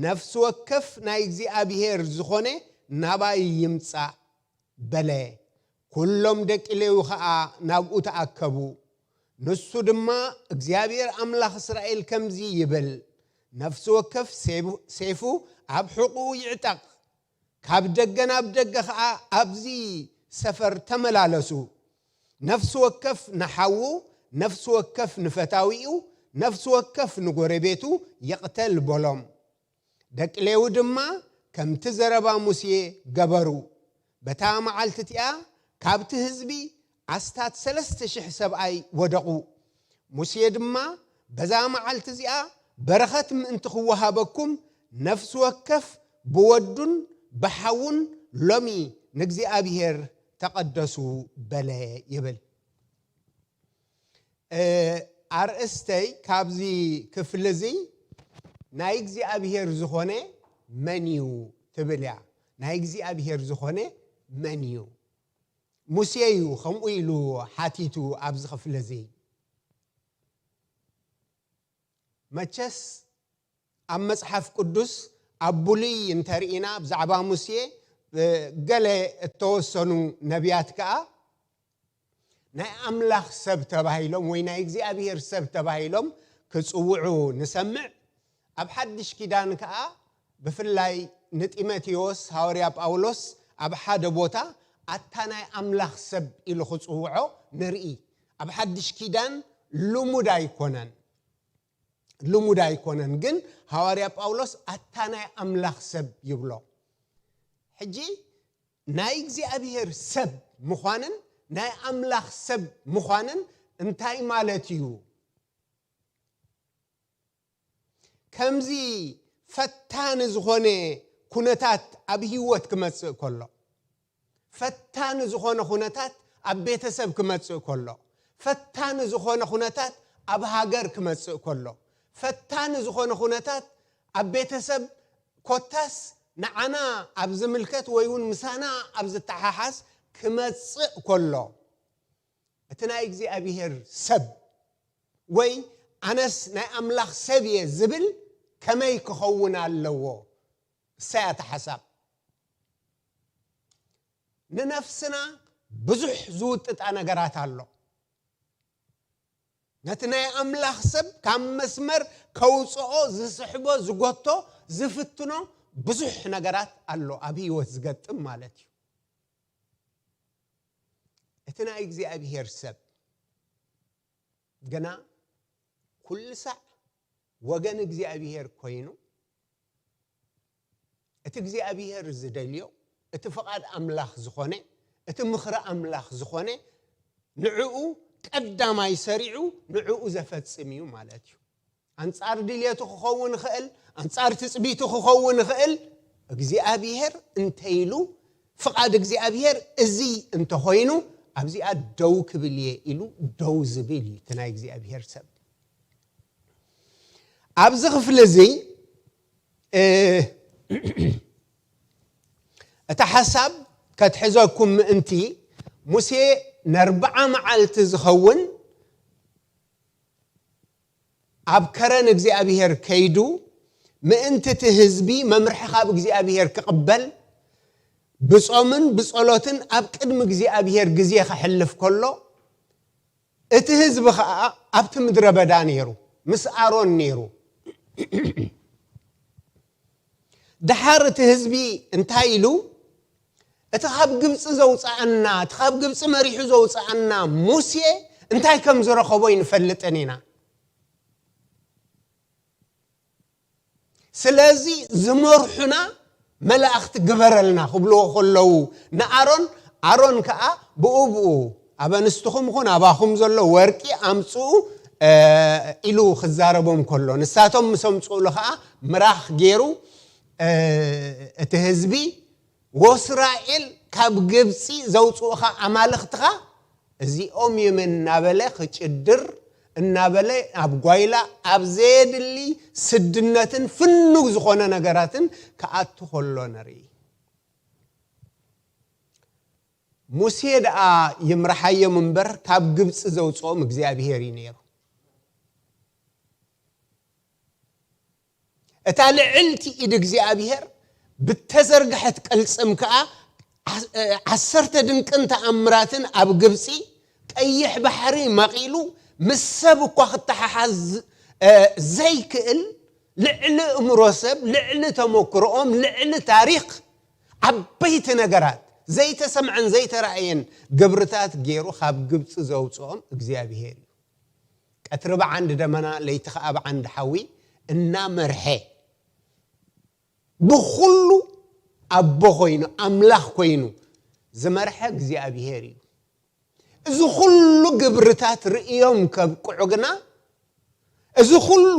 "ነፍሲ ወከፍ ናይ እግዚኣብሄር ዝኾነ ናባይ ይምጻእ" በለ። ኩሎም ደቂ ሌዊ ኸኣ ናብኡ ተኣከቡ። ንሱ ድማ፣ "እግዚኣብሔር ኣምላኽ እስራኤል ከምዚ ይብል፣ ነፍሲ ወከፍ ሴቡ-፣ ሴፉ ኣብ ሕቑኡ ይዕጠቕ። ካብ ደገ ናብ ደገ ኸኣ ኣብዚ ሰፈር ተመላለሱ። ነፍሲ ወከፍ ንሓዉ፣ ነፍሲ ወከፍ ንፈታዊኡ፣ ነፍሲ ወከፍ ንጎረቤቱ ይቕተል" በሎም። ደቂ ሌዊ ድማ ከምቲ ዘረባ ሙሴ ገበሩ። በታ መዓልቲ እቲኣ ካብቲ ህዝቢ ኣስታት ሰለስተ ሽሕ ሰብኣይ ወደቑ። ሙሴ ድማ፣ "በዛ መዓልቲ እዚኣ በረኸት ምእንቲ ክወሃበኩም፣ ነፍሲ ወከፍ ብወዱን ብሓዉን ሎሚ ንእግዚኣብሔር ተቐደሱ" በለ ይብል። እ፣ ኣርእስተይ ካብዚ ክፍሊ እዚ፣ "ናይ እግዚኣብሄር ዝኾነ መን እዩ?" ትብል እያ። "ናይ እግዚኣብሄር ዝኾነ መን እዩ?" ሙሴ እዩ ከምኡ ኢሉ ሓቲቱ ኣብዚ ክፍሊ እዚ። መቸስ ኣብ መጽሓፍ ቅዱስ ኣብ ብሉይ እንተርኢና ብዛዕባ ሙሴ፣ እ፣ ገለ እተወሰኑ ነቢያት ከኣ ናይ ኣምላኽ ሰብ ተባሂሎም ወይ ናይ እግዚኣብሄር ሰብ ተባሂሎም ክጽውዑ ንሰምዕ። ኣብ ሓድሽ ኪዳን ከኣ ብፍላይ ንጢሞቴዎስ ሃዋርያ ጳውሎስ ኣብ ሓደ ቦታ ኣታ ናይ ኣምላኽ ሰብ ኢሉ ክጽውዖ ንርኢ። ኣብ ሓድሽ ኪዳን ልሙድ ኣይኮነን። ልሙድ ኣይኮነን፣ ግን ሃዋርያ ጳውሎስ ኣታ ናይ ኣምላኽ ሰብ ይብሎ። ሕጂ ናይ እግዚኣብሄር ሰብ ምዃንን ናይ ኣምላኽ ሰብ ምዃንን እንታይ ማለት እዩ? ከምዚ ፈታኒ ዝኾነ ኩነታት ኣብ ህይወት ክመጽእ ከሎ፣ ፈታኒ ዝኾነ ኩነታት ኣብ ቤተሰብ ክመጽእ ከሎ፣ ፈታኒ ዝኾነ ኩነታት ኣብ ሃገር ክመጽእ ከሎ፣ ፈታኒ ዝኾነ ኩነታት ኣብ ቤተሰብ ኮታስ ንዓና ኣብ ዝምልከት ወይ እውን ምሳና ኣብ ዝተሓሓዝ ክመጽእ ከሎ፣ እቲ ናይ እግዚኣብሄር ሰብ ወይ ኣነስ ናይ ኣምላኽ ሰብ እየ ዝብል ከመይ ክኸውን ኣለዎ? እሰይ ኣታ ሓሳብ። ንነፍስና ብዙሕ ዝውጥጣ ነገራት ኣሎ። ነቲ ናይ ኣምላኽ ሰብ ካብ መስመር ከውጽኦ ዝስሕቦ፣ ዝጎቶ፣ ዝፍትኖ ብዙሕ ነገራት ኣሎ ኣብ ህይወት ዝገጥም ማለት እዩ። እቲ ናይ እግዚኣብሄር ሰብ ግና ኩሉ ሳዕ ወገን እግዚኣብሄር ኮይኑ፣ እቲ እግዚኣብሄር ዝደልዮ፣ እቲ ፍቓድ ኣምላኽ ዝኾነ፣ እቲ ምኽሪ ኣምላኽ ዝኾነ፣ ንዕኡ ቀዳማይ ሰሪዑ ንዕኡ ዘፈጽም እዩ ማለት እዩ። ኣንጻር ድልየቱ ክኸውን ይኽእል፣ ኣንጻር ትጽቢቱ ክኸውን ይኽእል። እግዚኣብሄር እንተ ኢሉ፣ ፍቓድ እግዚኣብሄር እዚ እንተኾይኑ፣ ኣብዚኣ ደው ክብል እየ ኢሉ ደው ዝብል እዩ እቲ ናይ እግዚኣብሄር ሰብ። ኣብዚ ክፍሊ እዚ፣ እ፣ እቲ ሓሳብ ከትሕዘኩም ምእንቲ፣ ሙሴ ነርብዓ መዓልቲ ዝኸውን ኣብ ከረን እግዚኣብሄር ከይዱ፣ ምእንቲ እቲ ህዝቢ መምርሒ ካብ እግዚኣብሄር ክቕበል፣ ብጾምን ብጸሎትን ኣብ ቅድሚ እግዚኣብሄር ግዜ ከሕልፍ ከሎ፣ እቲ ህዝቢ ኸኣ ኣብቲ ምድረ በዳ ነይሩ፣ ምስ ኣሮን ነይሩ። ደሓር እቲ ህዝቢ እንታይ ኢሉ? "እቲ ካብ ግብጺ ዘውጽኣና፣ እቲ ካብ ግብጺ መሪሑ ዘውጽኣና ሙሴ እንታይ ከም ዝረኸቦ ኣይንፈልጥን ኢና። ስለዚ ዝመርሑና መላእኽቲ ግበረልና" ክብልዎ ከለዉ ንኣሮን፣ ኣሮን ከኣ ብኡ ብኡ ኣብ ኣንስትኹም ይኹን ኣባኹም ዘሎ ወርቂ ኣምጽኡ፣ ኢሉ ክዛረቦም ከሎ፣ ንሳቶም ምስ ኣምጽኡሉ ኸኣ ምራኽ ገይሩ፣ እቲ ህዝቢ፣ "ወእስራኤል ካብ ግብጺ ዘውጽኡኻ ኣማልኽትኻ እዚኦም እዮም" እናበለ ክጭድር እናበለ ኣብ ጓይላ ኣብ ዘየድሊ ስድነትን ፍኑግ ዝኾነ ነገራትን ክኣቱ ከሎ ንርኢ። ሙሴ ደኣ ይምርሓዮም እምበር ካብ ግብጺ ዘውጽኦም እግዚኣብሄር እዩ ነይሩ። እታ ልዕልቲ ኢድ እግዚኣብሄር ብተዘርግሐት ቅልጽም ከኣ ዓ-፣ ዓሰርተ ድንቅን ተኣምራትን ኣብ ግብጺ ቀይሕ ባሕሪ መቒሉ ምስ ሰብ እኳ ክተሓሓዝ፣ እ፣ ዘይክእል ልዕሊ እምሮ ሰብ፣ ልዕሊ ተመክሮኦም፣ ልዕሊ ታሪኽ ዓበይቲ ነገራት ዘይተሰምዐን ዘይተራእየን ግብርታት ገይሩ ካብ ግብጺ ዘውጽኦም እግዚኣብሄር እዩ። ቀትሪ ብዓንዲ ደመና፣ ለይቲ ኸኣ ብዓንዲ ሓዊ እናመርሐ፣ ብኹሉ ኣቦ ኮይኑ፣ ኣምላኽ ኮይኑ ዝመርሐ እግዚኣብሄር እዩ። እዚ ኹሉ ግብርታት ርእዮም ከብቅዑ ግና፣ እዚ ኹሉ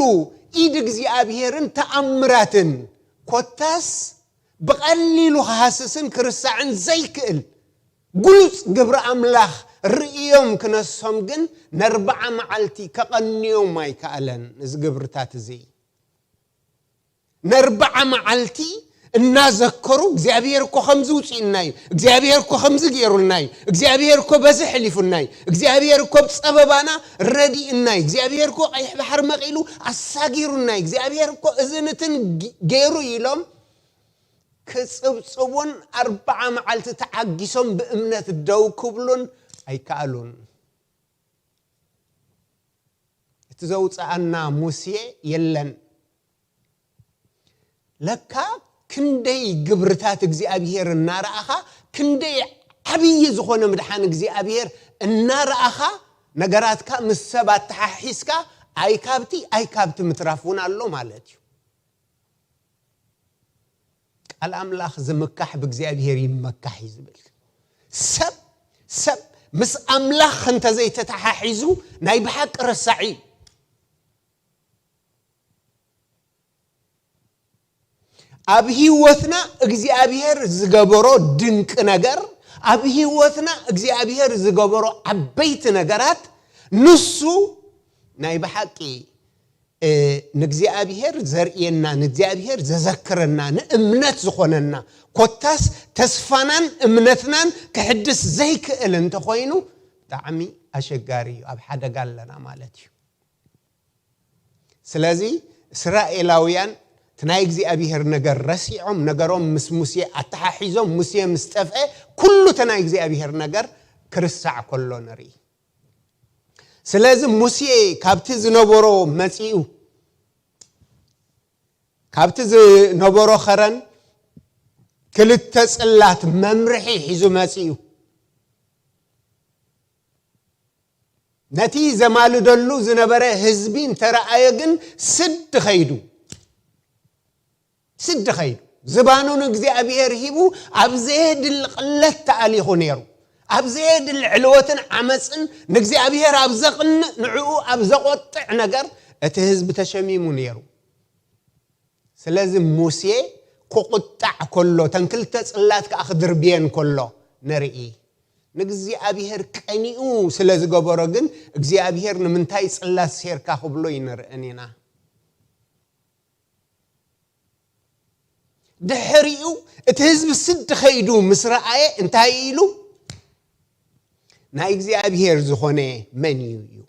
ኢድ እግዚኣብሄርን ተኣምራትን ኮታስ ብቐሊሉ ክሃስስን ክርስዕን ዘይክእል ግሉጽ ግብሪ ኣምላኽ ርእዮም ክነሶም ግን፣ ነርብዓ መዓልቲ ከቐንዮም ኣይከኣለን። እዚ ግብርታት እዚ ነርብዓ መዓልቲ እናዘከሩ፣ "እግዚኣብሄር እኮ ከምዚ ውጺኡና እዩ፣ እግዚኣብሄር እኮ ከምዚ ገይሩልና እዩ፣ እግዚኣብሄር እኮ በዚ ሕሊፉና እዩ፣ እግዚኣብሄር እኮ ብጸበባና ረዲኡና እዩ፣ እግዚኣብሄር እኮ ቀይሕ ባሕሪ መቒሉ ኣሳጊሩና እዩ፣ እግዚኣብሄር እኮ እዚ ንትን ግ-፣ ገይሩ" ኢሎም ክጽብጽቡን ኣርብዓ መዓልቲ ተዓጊሶም ብእምነት ደው ክብሉን ኣይከኣሉን። እቲ ዘውጽኣና ሙሴ የለን። ለካ ክንደይ ግብርታት እግዚኣብሄር እናረኣኻ፣ ክንደይ ዓብዪ ዝኾነ ምድሓን እግዚኣብሄር እናረኣኻ፣ ነገራትካ ምስ ሰብ ኣተሓሒዝካ፣ ኣይ ካብቲ ኣይ ካብቲ ምትራፍ እውን ኣሎ ማለት እዩ። ቃል ኣምላኽ ዝምካሕ ብእግዚኣብሄር ይመካሕ እዩ ዝብል። ሰብ፣ ሰብ ምስ ኣምላኽ እንተዘይተተሓሒዙ ናይ ብሓቂ ረሳዒ እዩ። ኣብ ህይወትና እግዚኣብሄር ዝገበሮ ድንቂ ነገር፣ ኣብ ህይወትና እግዚኣብሄር ዝገበሮ ዓበይቲ ነገራት፣ ንሱ ናይ ብሓቂ፣ እ፣ ንእግዚኣብሄር ዘርእየና፣ ንእግዚኣብሄር ዘዘክረና፣ ንእምነት ዝኾነና፣ ኮታስ ተስፋናን እምነትናን ክሕድስ ዘይክእል እንተኾይኑ፣ ብጣዕሚ ኣሸጋሪ እዩ፣ ኣብ ሓደጋ ኣለና ማለት እዩ። ስለዚ እስራኤላውያን እቲ ናይ እግዚኣብሄር ነገር ረሲዖም፣ ነገሮም ምስ ሙሴ ኣተሓሒዞም፣ ሙሴ ምስ ጠፍአ፣ ኩሉ እቲ ናይ እግዚኣብሄር ነገር ክርስዕ ከሎ ንርኢ። ስለዚ ሙሴ ካብቲ ዝነበሮ መጺኡ፣ ካብቲ ዝነበሮ ኸረን ክልተ ጽላት መምርሒ ሒዙ መጺኡ። ነቲ ዘማልደሉ ዝነበረ ህዝቢ እንተረኣየ ግን ስዲ ኸይዱ፣ ስዲ ኸይዱ። ዝባኑ ንእግዚኣብሄር ሂቡ ኣብ ዘየድሊ ቅለት ተኣሊኹ ነይሩ። ኣብ ዘየድሊ ዕልወትን ዓመፅን ንእግዚኣብሄር ኣብ ዘቕንእ፣ ንዕኡ ኣብ ዘቖጥዕ ነገር እቲ ህዝቢ ተሸሚሙ ነይሩ። ስለዚ ሙሴ ክቑጣዕ ከሎ፣ እተን ክልተ ጽላት ከኣ ክድርብየን ከሎ ንርኢ። ንእግዚኣብሄር ቀኒኡ ስለ ዝገበሮ ግን እግዚኣብሄር ንምንታይ ጽላት ሴርካ ክብሎ ይንርእን ኢና። ድሕሪኡ እቲ ህዝቢ ስዲ ኸይዱ ምስ ረኣየ እንታይ ኢሉ? ናይ እግዚኣብሄር ዝኾነ መን እዩ? እዩ።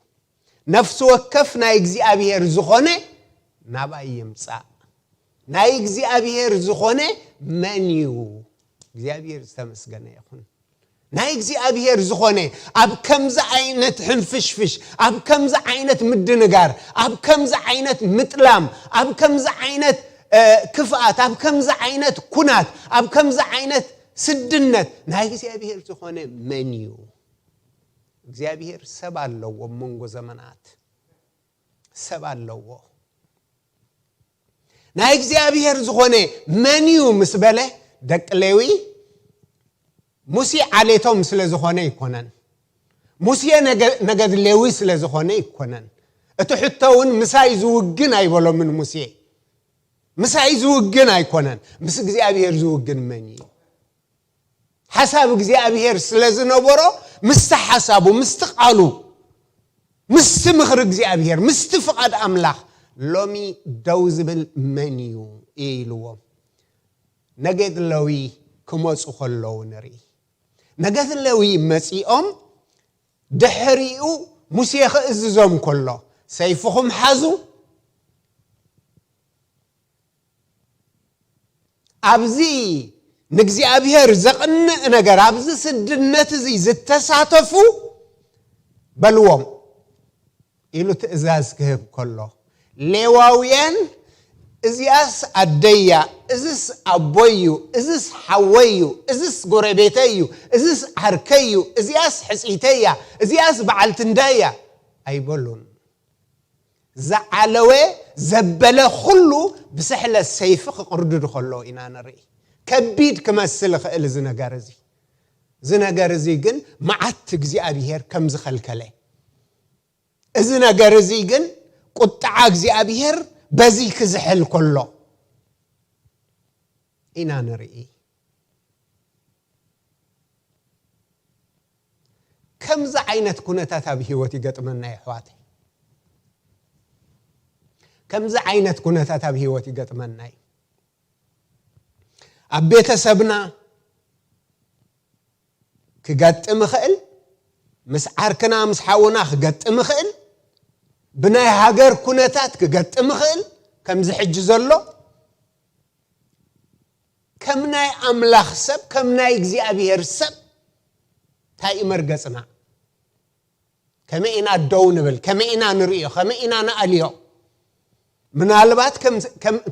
ነፍሲ ወከፍ ናይ እግዚኣብሄር ዝኾነ ናባይ ይምጻእ። ናይ እግዚኣብሄር ዝኾነ መን እዩ? እግዚኣብሄር ዝተመስገነ ይኹን። ናይ እግዚኣብሄር ዝኾነ ኣብ ከምዚ ዓይነት ሕንፍሽፍሽ፣ ኣብ ከምዚ ዓይነት ምድንጋር፣ ኣብ ከምዚ ዓይነት ምጥላም፣ ኣብ ከምዚ ዓይነት፣ እ፣ ክፍኣት፣ ኣብ ከምዚ ዓይነት ኩናት፣ ኣብ ከምዚ ዓይነት ስድነት ናይ እግዚኣብሄር ዝኾነ መን እዩ? እግዚኣብሄር ሰብ ኣለዎ፣ ኣብ መንጎ ዘመናት ሰብ ኣለዎ። ናይ እግዚኣብሄር ዝኾነ መን እዩ ምስ በለ፣ ደቂ ሌዊ፣ ሙሴ ዓሌቶም ስለ ዝኾነ ኣይኮነን። ሙሴ ነገ-፣ ነገድ ሌዊ ስለ ዝኾነ ኣይኮነን። እቲ ሕቶ እውን ምሳይ ዝውግን ኣይበሎምን ሙሴ። ምሳይ ዝውግን ኣይኮነን፣ ምስ እግዚኣብሔር ዝውግን መን እዩ? ሓሳብ እግዚኣብሔር ስለ ዝነበሮ ምስቲ ሓሳቡ፣ ምስቲ ቃሉ፣ ምስቲ ምኽሪ እግዚኣብሔር፣ ምስቲ ፍቓድ ኣምላኽ ሎሚ ደው ዝብል መን እዩ? ኢልዎም። ነገድ ለዊ ክመፁ ከለዉ ንርኢ። ነገድ ለዊ መፂኦም ድሕሪኡ ሙሴ ክእዝዞም ከሎ፣ ሰይፍኹም ሓዙ፣ ኣብዚ ንእግዚኣብሔር ዘቕንእ ነገር፣ ኣብዚ ስድነት እዚ ዝተሳተፉ በልዎም ኢሉ ትእዛዝ ክህብ ከሎ፣ ሌዋውያን እዚኣስ ኣደያ፣ እዝስ ኣቦይ እዩ፣ እዝስ ሓወይ እዩ፣ እዝስ ጎረቤተይ እዩ፣ እዝስ ዓርከይ እዩ፣ እዚኣስ ሕፅይተይ እያ፣ እዚኣስ በዓልቲ እንዳይ እያ ኣይበሉን። ዝዓለወ ዘበለ ኩሉ ብስሕለ ሰይፊ ክቕርድዱ ከለዉ ኢና ንርኢ። ከቢድ ክመስል ይኽእል እዚ ነገር እዚ። እዚ ነገር እዚ ግን መዓት እግዚኣብሔር ከም ዝኸልከለ፣ እዚ ነገር እዚ ግን ቁጥዓ እግዚኣብሔር በዚ ክዝሕል ከሎ ኢና ንርኢ። ከምዚ ዓይነት ኩነታት ኣብ ህይወት ይገጥመና እዩ ኣሕዋተይ። ከምዚ ዓይነት ኩነታት ኣብ ህይወት ይገጥመና እዩ። ኣብ ቤተሰብና ክገጥም ይኽእል፣ ምስ ዓርክና ምስ ሓውና ክገጥም ይኽእል፣ ብናይ ሃገር ኩነታት ክገጥም ይኽእል፣ ከምዚ ሕጂ ዘሎ ከም ናይ ኣምላኽ ሰብ፣ ከም ናይ እግዚኣብሔር ሰብ እንታይ እዩ መርገጽና? ከመይ ኢና ደው ንብል? ከመይ ኢና ንርእዮ? ከመይ ኢና ንኣልዮ? ምናልባት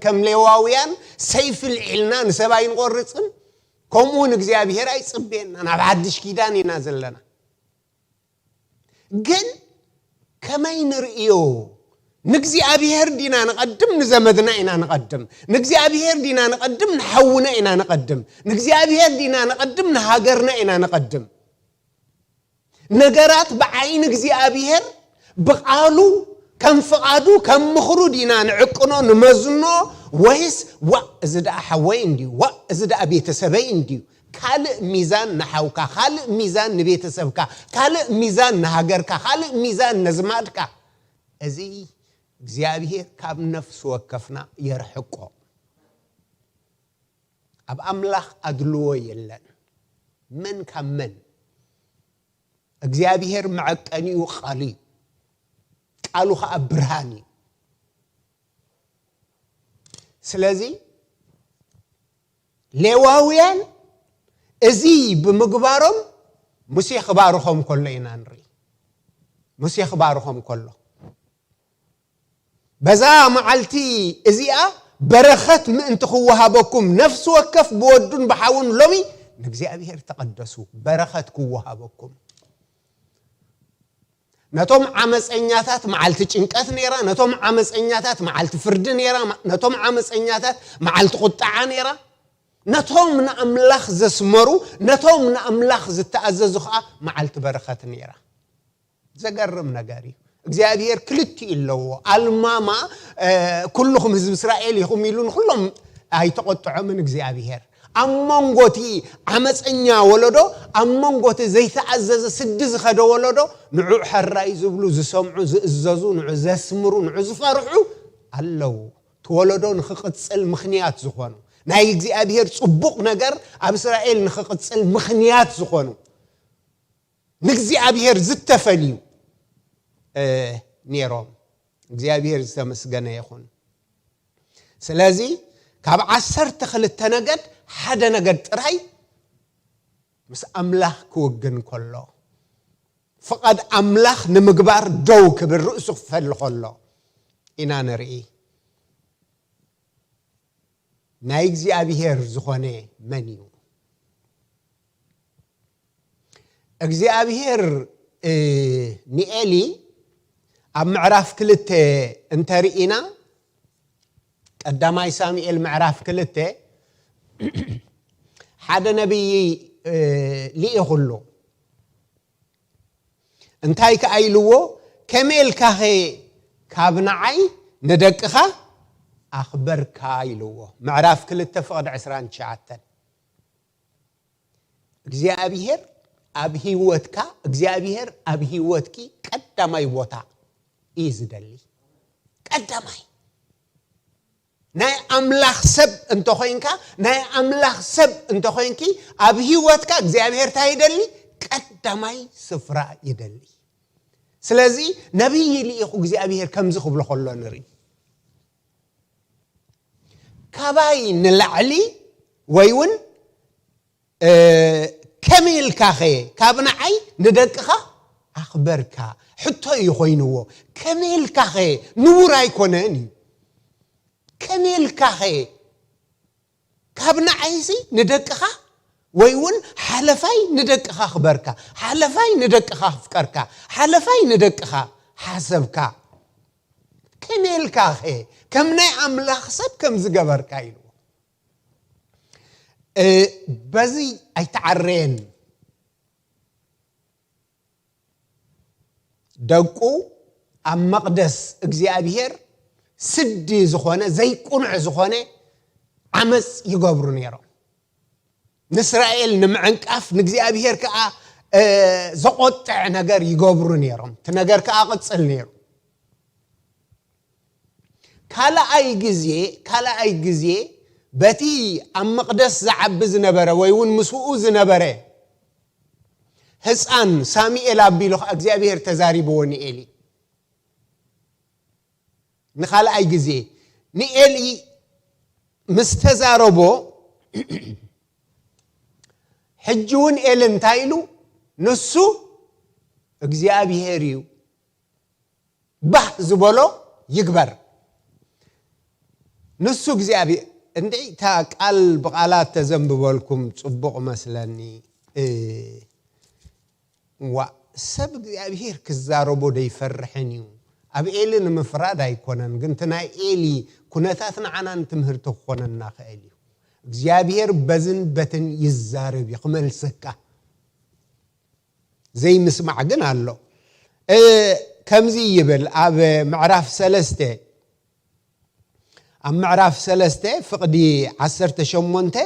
ከም ሌዋውያን ሰይፊ ልዒልና ንሰብ ኣይንቆርጽን፣ ከምኡ እውን እግዚኣብሔር ኣይጽበየና። ናብ ሓድሽ ኪዳን ኢና ዘለና። ግን ከመይ ንርእዮ? ንእግዚኣብሔር ዲና ንቐድም፣ ንዘመድና ኢና ንቐድም? ንእግዚኣብሔር ዲና ንቐድም፣ ንሓውና ኢና ንቐድም? ንእግዚኣብሔር ዲና ንቐድም፣ ንሃገርና ኢና ንቐድም? ነገራት ብዓይኒ እግዚኣብሔር ብቓሉ ከም ፍቓዱ ከም ምኽሩ ዲና ንዕቅኖ ንመዝኖ? ወይስ ዋእ እዚ ደኣ ሓወይ እንድዩ፣ ዋእ እዚ ደኣ ቤተሰበይ እንድዩ? ካልእ ሚዛን ንሓውካ፣ ካልእ ሚዛን ንቤተሰብካ፣ ካልእ ሚዛን ንሃገርካ፣ ካልእ ሚዛን ነዝማድካ። እዚ እግዚኣብሔር ካብ ነፍሲ ወከፍና የርሕቆ። ኣብ ኣምላኽ ኣድልዎ የለን። መን ካብ መን? እግዚኣብሔር መዐቀኒኡ ቃሉ እዩ። ቃሉ ኸዓ ብርሃን እዩ። ስለዚ ሌዋውያን እዚ ብምግባሮም ሙሴ ክባርኾም ከሎ ኢና ንርኢ። ሙሴ ክባርኾም ከሎ በዛ መዓልቲ እዚኣ በረኸት ምእንቲ ክወሃበኩም፣ ነፍሲ ወከፍ ብወዱን ብሓውን ሎሚ ንእግዚኣብሔር ተቐደሱ፣ በረኸት ክወሃበኩም። ነቶም ዓመፀኛታት መዓልቲ ጭንቀት ነይራ፣ ነቶም ዓመፀኛታት መዓልቲ ፍርዲ ነይራ፣ ነቶም ዓመፀኛታት መዓልቲ ቁጣዓ ነይራ። ነቶም ንኣምላኽ ዘስመሩ፣ ነቶም ንኣምላኽ ዝተኣዘዙ ኸዓ መዓልቲ በረኸት ነይራ። ዘገርም ነገር እዩ። እግዚኣብሔር ክልቲኡ ኣለዎ። ኣልማማ ኩልኹም ህዝቢ እስራኤል ኢኹም ኢሉ ንኹሎም ኣይተቖጥዖምን እግዚኣብሔር። ኣብ መንጎ እቲ ዓመፀኛ ወለዶ፣ ኣብ መንጎ እቲ ዘይተኣዘዘ ስዲ ዝኸደ ወለዶ ንዑዕ ሕራይ ዝብሉ ዝሰምዑ ዝእዘዙ ንዑ ዘስምሩ ንዑ ዝፈርሑ ኣለዉ። እቲ ወለዶ ንኽቕፅል ምኽንያት ዝኾኑ ናይ እግዚኣብሔር ፅቡቕ ነገር ኣብ እስራኤል ንኽቕፅል ምኽንያት ዝኾኑ ንእግዚኣብሔር ዝተፈልዩ ነይሮም። እግዚኣብሔር ዝተመስገነ ይኹን። ስለዚ ካብ ዓሰርተ ክልተ ነገድ ሓደ ነገድ ጥራይ ምስ ኣምላኽ ክውግን ከሎ፣ ፍቓድ ኣምላኽ ንምግባር ደው ክብል ርእሱ ክፈሊ ከሎ ኢና ንርኢ። ናይ እግዚኣብሔር ዝኾነ መን እዩ? እግዚኣብሔር ንኤሊ ኣብ ምዕራፍ ክልተ እንተርኢና፣ ቀዳማይ ሳሙኤል ምዕራፍ ክልተ ሓደ ነቢይ ልኢኹሉ። እንታይ ከኣ ኢልዎ? ከመይ ኢልካኸ ካብ ንዓይ ንደቅኻ ኣኽበርካ ኢልዎ። ምዕራፍ ክልተ ፍቕዲ ዕስራን ትሽዓተን። እግዚኣብሔር ኣብ ህይወትካ፣ እግዚኣብሔር ኣብ ህይወትኪ ቀዳማይ ቦታ እዩ ዝደሊ። ቀዳማይ ናይ ኣምላኽ ሰብ እንተኾይንካ፣ ናይ ኣምላኽ ሰብ እንተኾይንኪ፣ ኣብ ህይወትካ እግዚኣብሔር እንታይ ይደሊ? ቀዳማይ ስፍራ ይደሊ። ስለዚ ነቢይ ልኢኹ እግዚኣብሔር ከምዚ ክብሎ ከሎ ንርኢ። ካባይ ንላዕሊ ወይ እውን፣ እ፣ ከመይ ኢልካኸ ካብ ንዓይ ንደቅኻ ኣኽበርካ? ሕቶ እዩ ኮይንዎ። ከመይ ኢልካኸ? ንቡር ኣይኮነን እዩ። ከመይ ኢልካኸ ካብ ንዓይሲ ንደቅኻ ወይ እውን ሓለፋይ ንደቅኻ ኣኽበርካ፣ ሓለፋይ ንደቅኻ ኣፍቀርካ፣ ሓለፋይ ንደቅኻ ሓሰብካ? ከመይ ኢልካኸ ከም ናይ ኣምላኽ ሰብ ከም ዝገበርካ ኢልዎ። እ፣ በዚ ኣይተዓረየን። ደቁ ኣብ መቕደስ እግዚኣብሔር ስዲ ዝኾነ፣ ዘይቁኑዕ ዝኾነ ዓመፅ ይገብሩ ነይሮም። ንእስራኤል ንምዕንቃፍ፣ ንእግዚኣብሔር ከኣ፣ እ፣ ዘቖጥዕ ነገር ይገብሩ ነይሮም። እቲ ነገር ከኣ ቅጽል ነይሩ። ካልኣይ ግዜ፣ ካልኣይ ግዜ በቲ ኣብ መቕደስ ዝዓቢ ዝነበረ ወይ እውን ምስኡ ዝነበረ ህፃን ሳሙኤል ኣቢሉ ኸዓ እግዚኣብሔር ተዛሪብዎ ንኤሊ። ንኻልኣይ ግዜ ንኤሊ ምስ ተዛረቦ፣ ሕጂ እውን ኤሊ እንታይ ኢሉ? ንሱ እግዚኣብሔር እዩ፣ ባህ ዝበሎ ይግበር። ንሱ እግዚኣብሔር፣ እንድዒ እታ ቃል ብቓላት ተዘንብበልኩም ጽቡቕ መስለኒ። እ፣ ዋ፣ ሰብ እግዚኣብሔር ክዛረቦ ደይፈርሕን እዩ። ኣብ ኤሊ ንምፍራድ ኣይኮነን፣ ግን እቲ ናይ ኤሊ ኩነታት ንዓና ንትምህርቲ ክኾነና ክእል እዩ። እግዚኣብሔር በዝን በትን ይዛረብ እዩ፣ ክመልሰካ። ዘይምስማዕ ግን ኣሎ። እ፣ ከምዚ ይብል ኣብ ምዕራፍ ሰለስተ፣ ኣብ ምዕራፍ ሰለስተ ፍቕዲ ዓሰርተ ሸሞንተ፣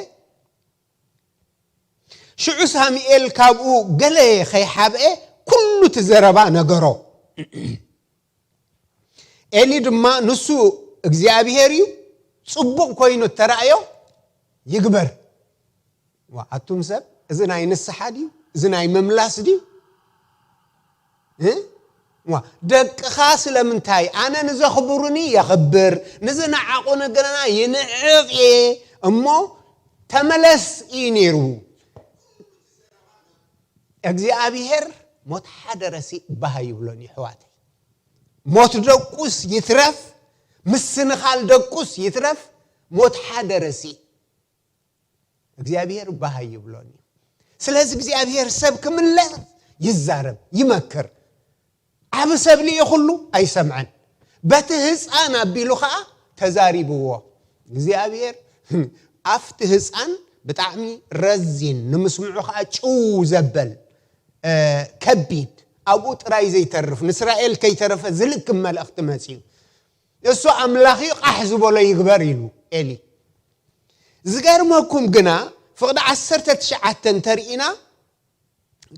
ሽዑ ሳሙኤል ካብኡ ገለ ከይሓብአ ኩሉ እቲ ዘረባ ነገሮ። ኤሊ ድማ ንሱ እግዚኣብሔር እዩ፣ ጽቡቕ ኮይኑ እተራእዮ ይግበር። ዋ፣ ኣቱም ሰብ፣ እዚ ናይ ንስሓ ድዩ? እዚ ናይ ምምላስ ድዩ? እ? ዋ፣ ደቅኻ ስለምንታይ? ኣነ ንዘኽብሩኒ የኽብር፣ ንዝነዓቑኒ ግና ይንዕቕ እየ እሞ ተመለስ እዩ ነይሩ። እግዚኣብሔር ሞት ሓደ ረሲ ባህ ይብሎን እዩ፣ ኣሕዋተይ። ሞት ደቁስ ይትረፍ፣ ምስንኻል ደቁስ ይትረፍ፣ ሞት ሓደ ረሲ እግዚኣብሔር ባህ ይብሎን እዩ። ስለዚ እግዚኣብሔር ሰብ ክምለስ ይዛረብ፣ ይመክር። ዓቢ ሰብ ልኢኹሉ ኣይሰምዐን። በቲ ህፃን ኣቢሉ ኸዓ ተዛሪብዎ። እግዚኣብሔር ኣብቲ ህፃን ብጣዕሚ ረዚን፣ ንምስምዑ ኸዓ ጭው ዘበል፣ እ፣ ከቢድ፣ ኣብኡ ጥራይ ዘይተርፍ፣ ንእስራኤል ከይተረፈ ዝልክም መልእኽቲ መፂኡ። እሱ ኣምላኽ እዩ፣ ቃሕ ዝበሎ ይግበር ኢሉ ኤሊ። ዝገርመኩም ግና ፍቕዲ ዓሰርተ ትሽዓተ እንተርኢና፣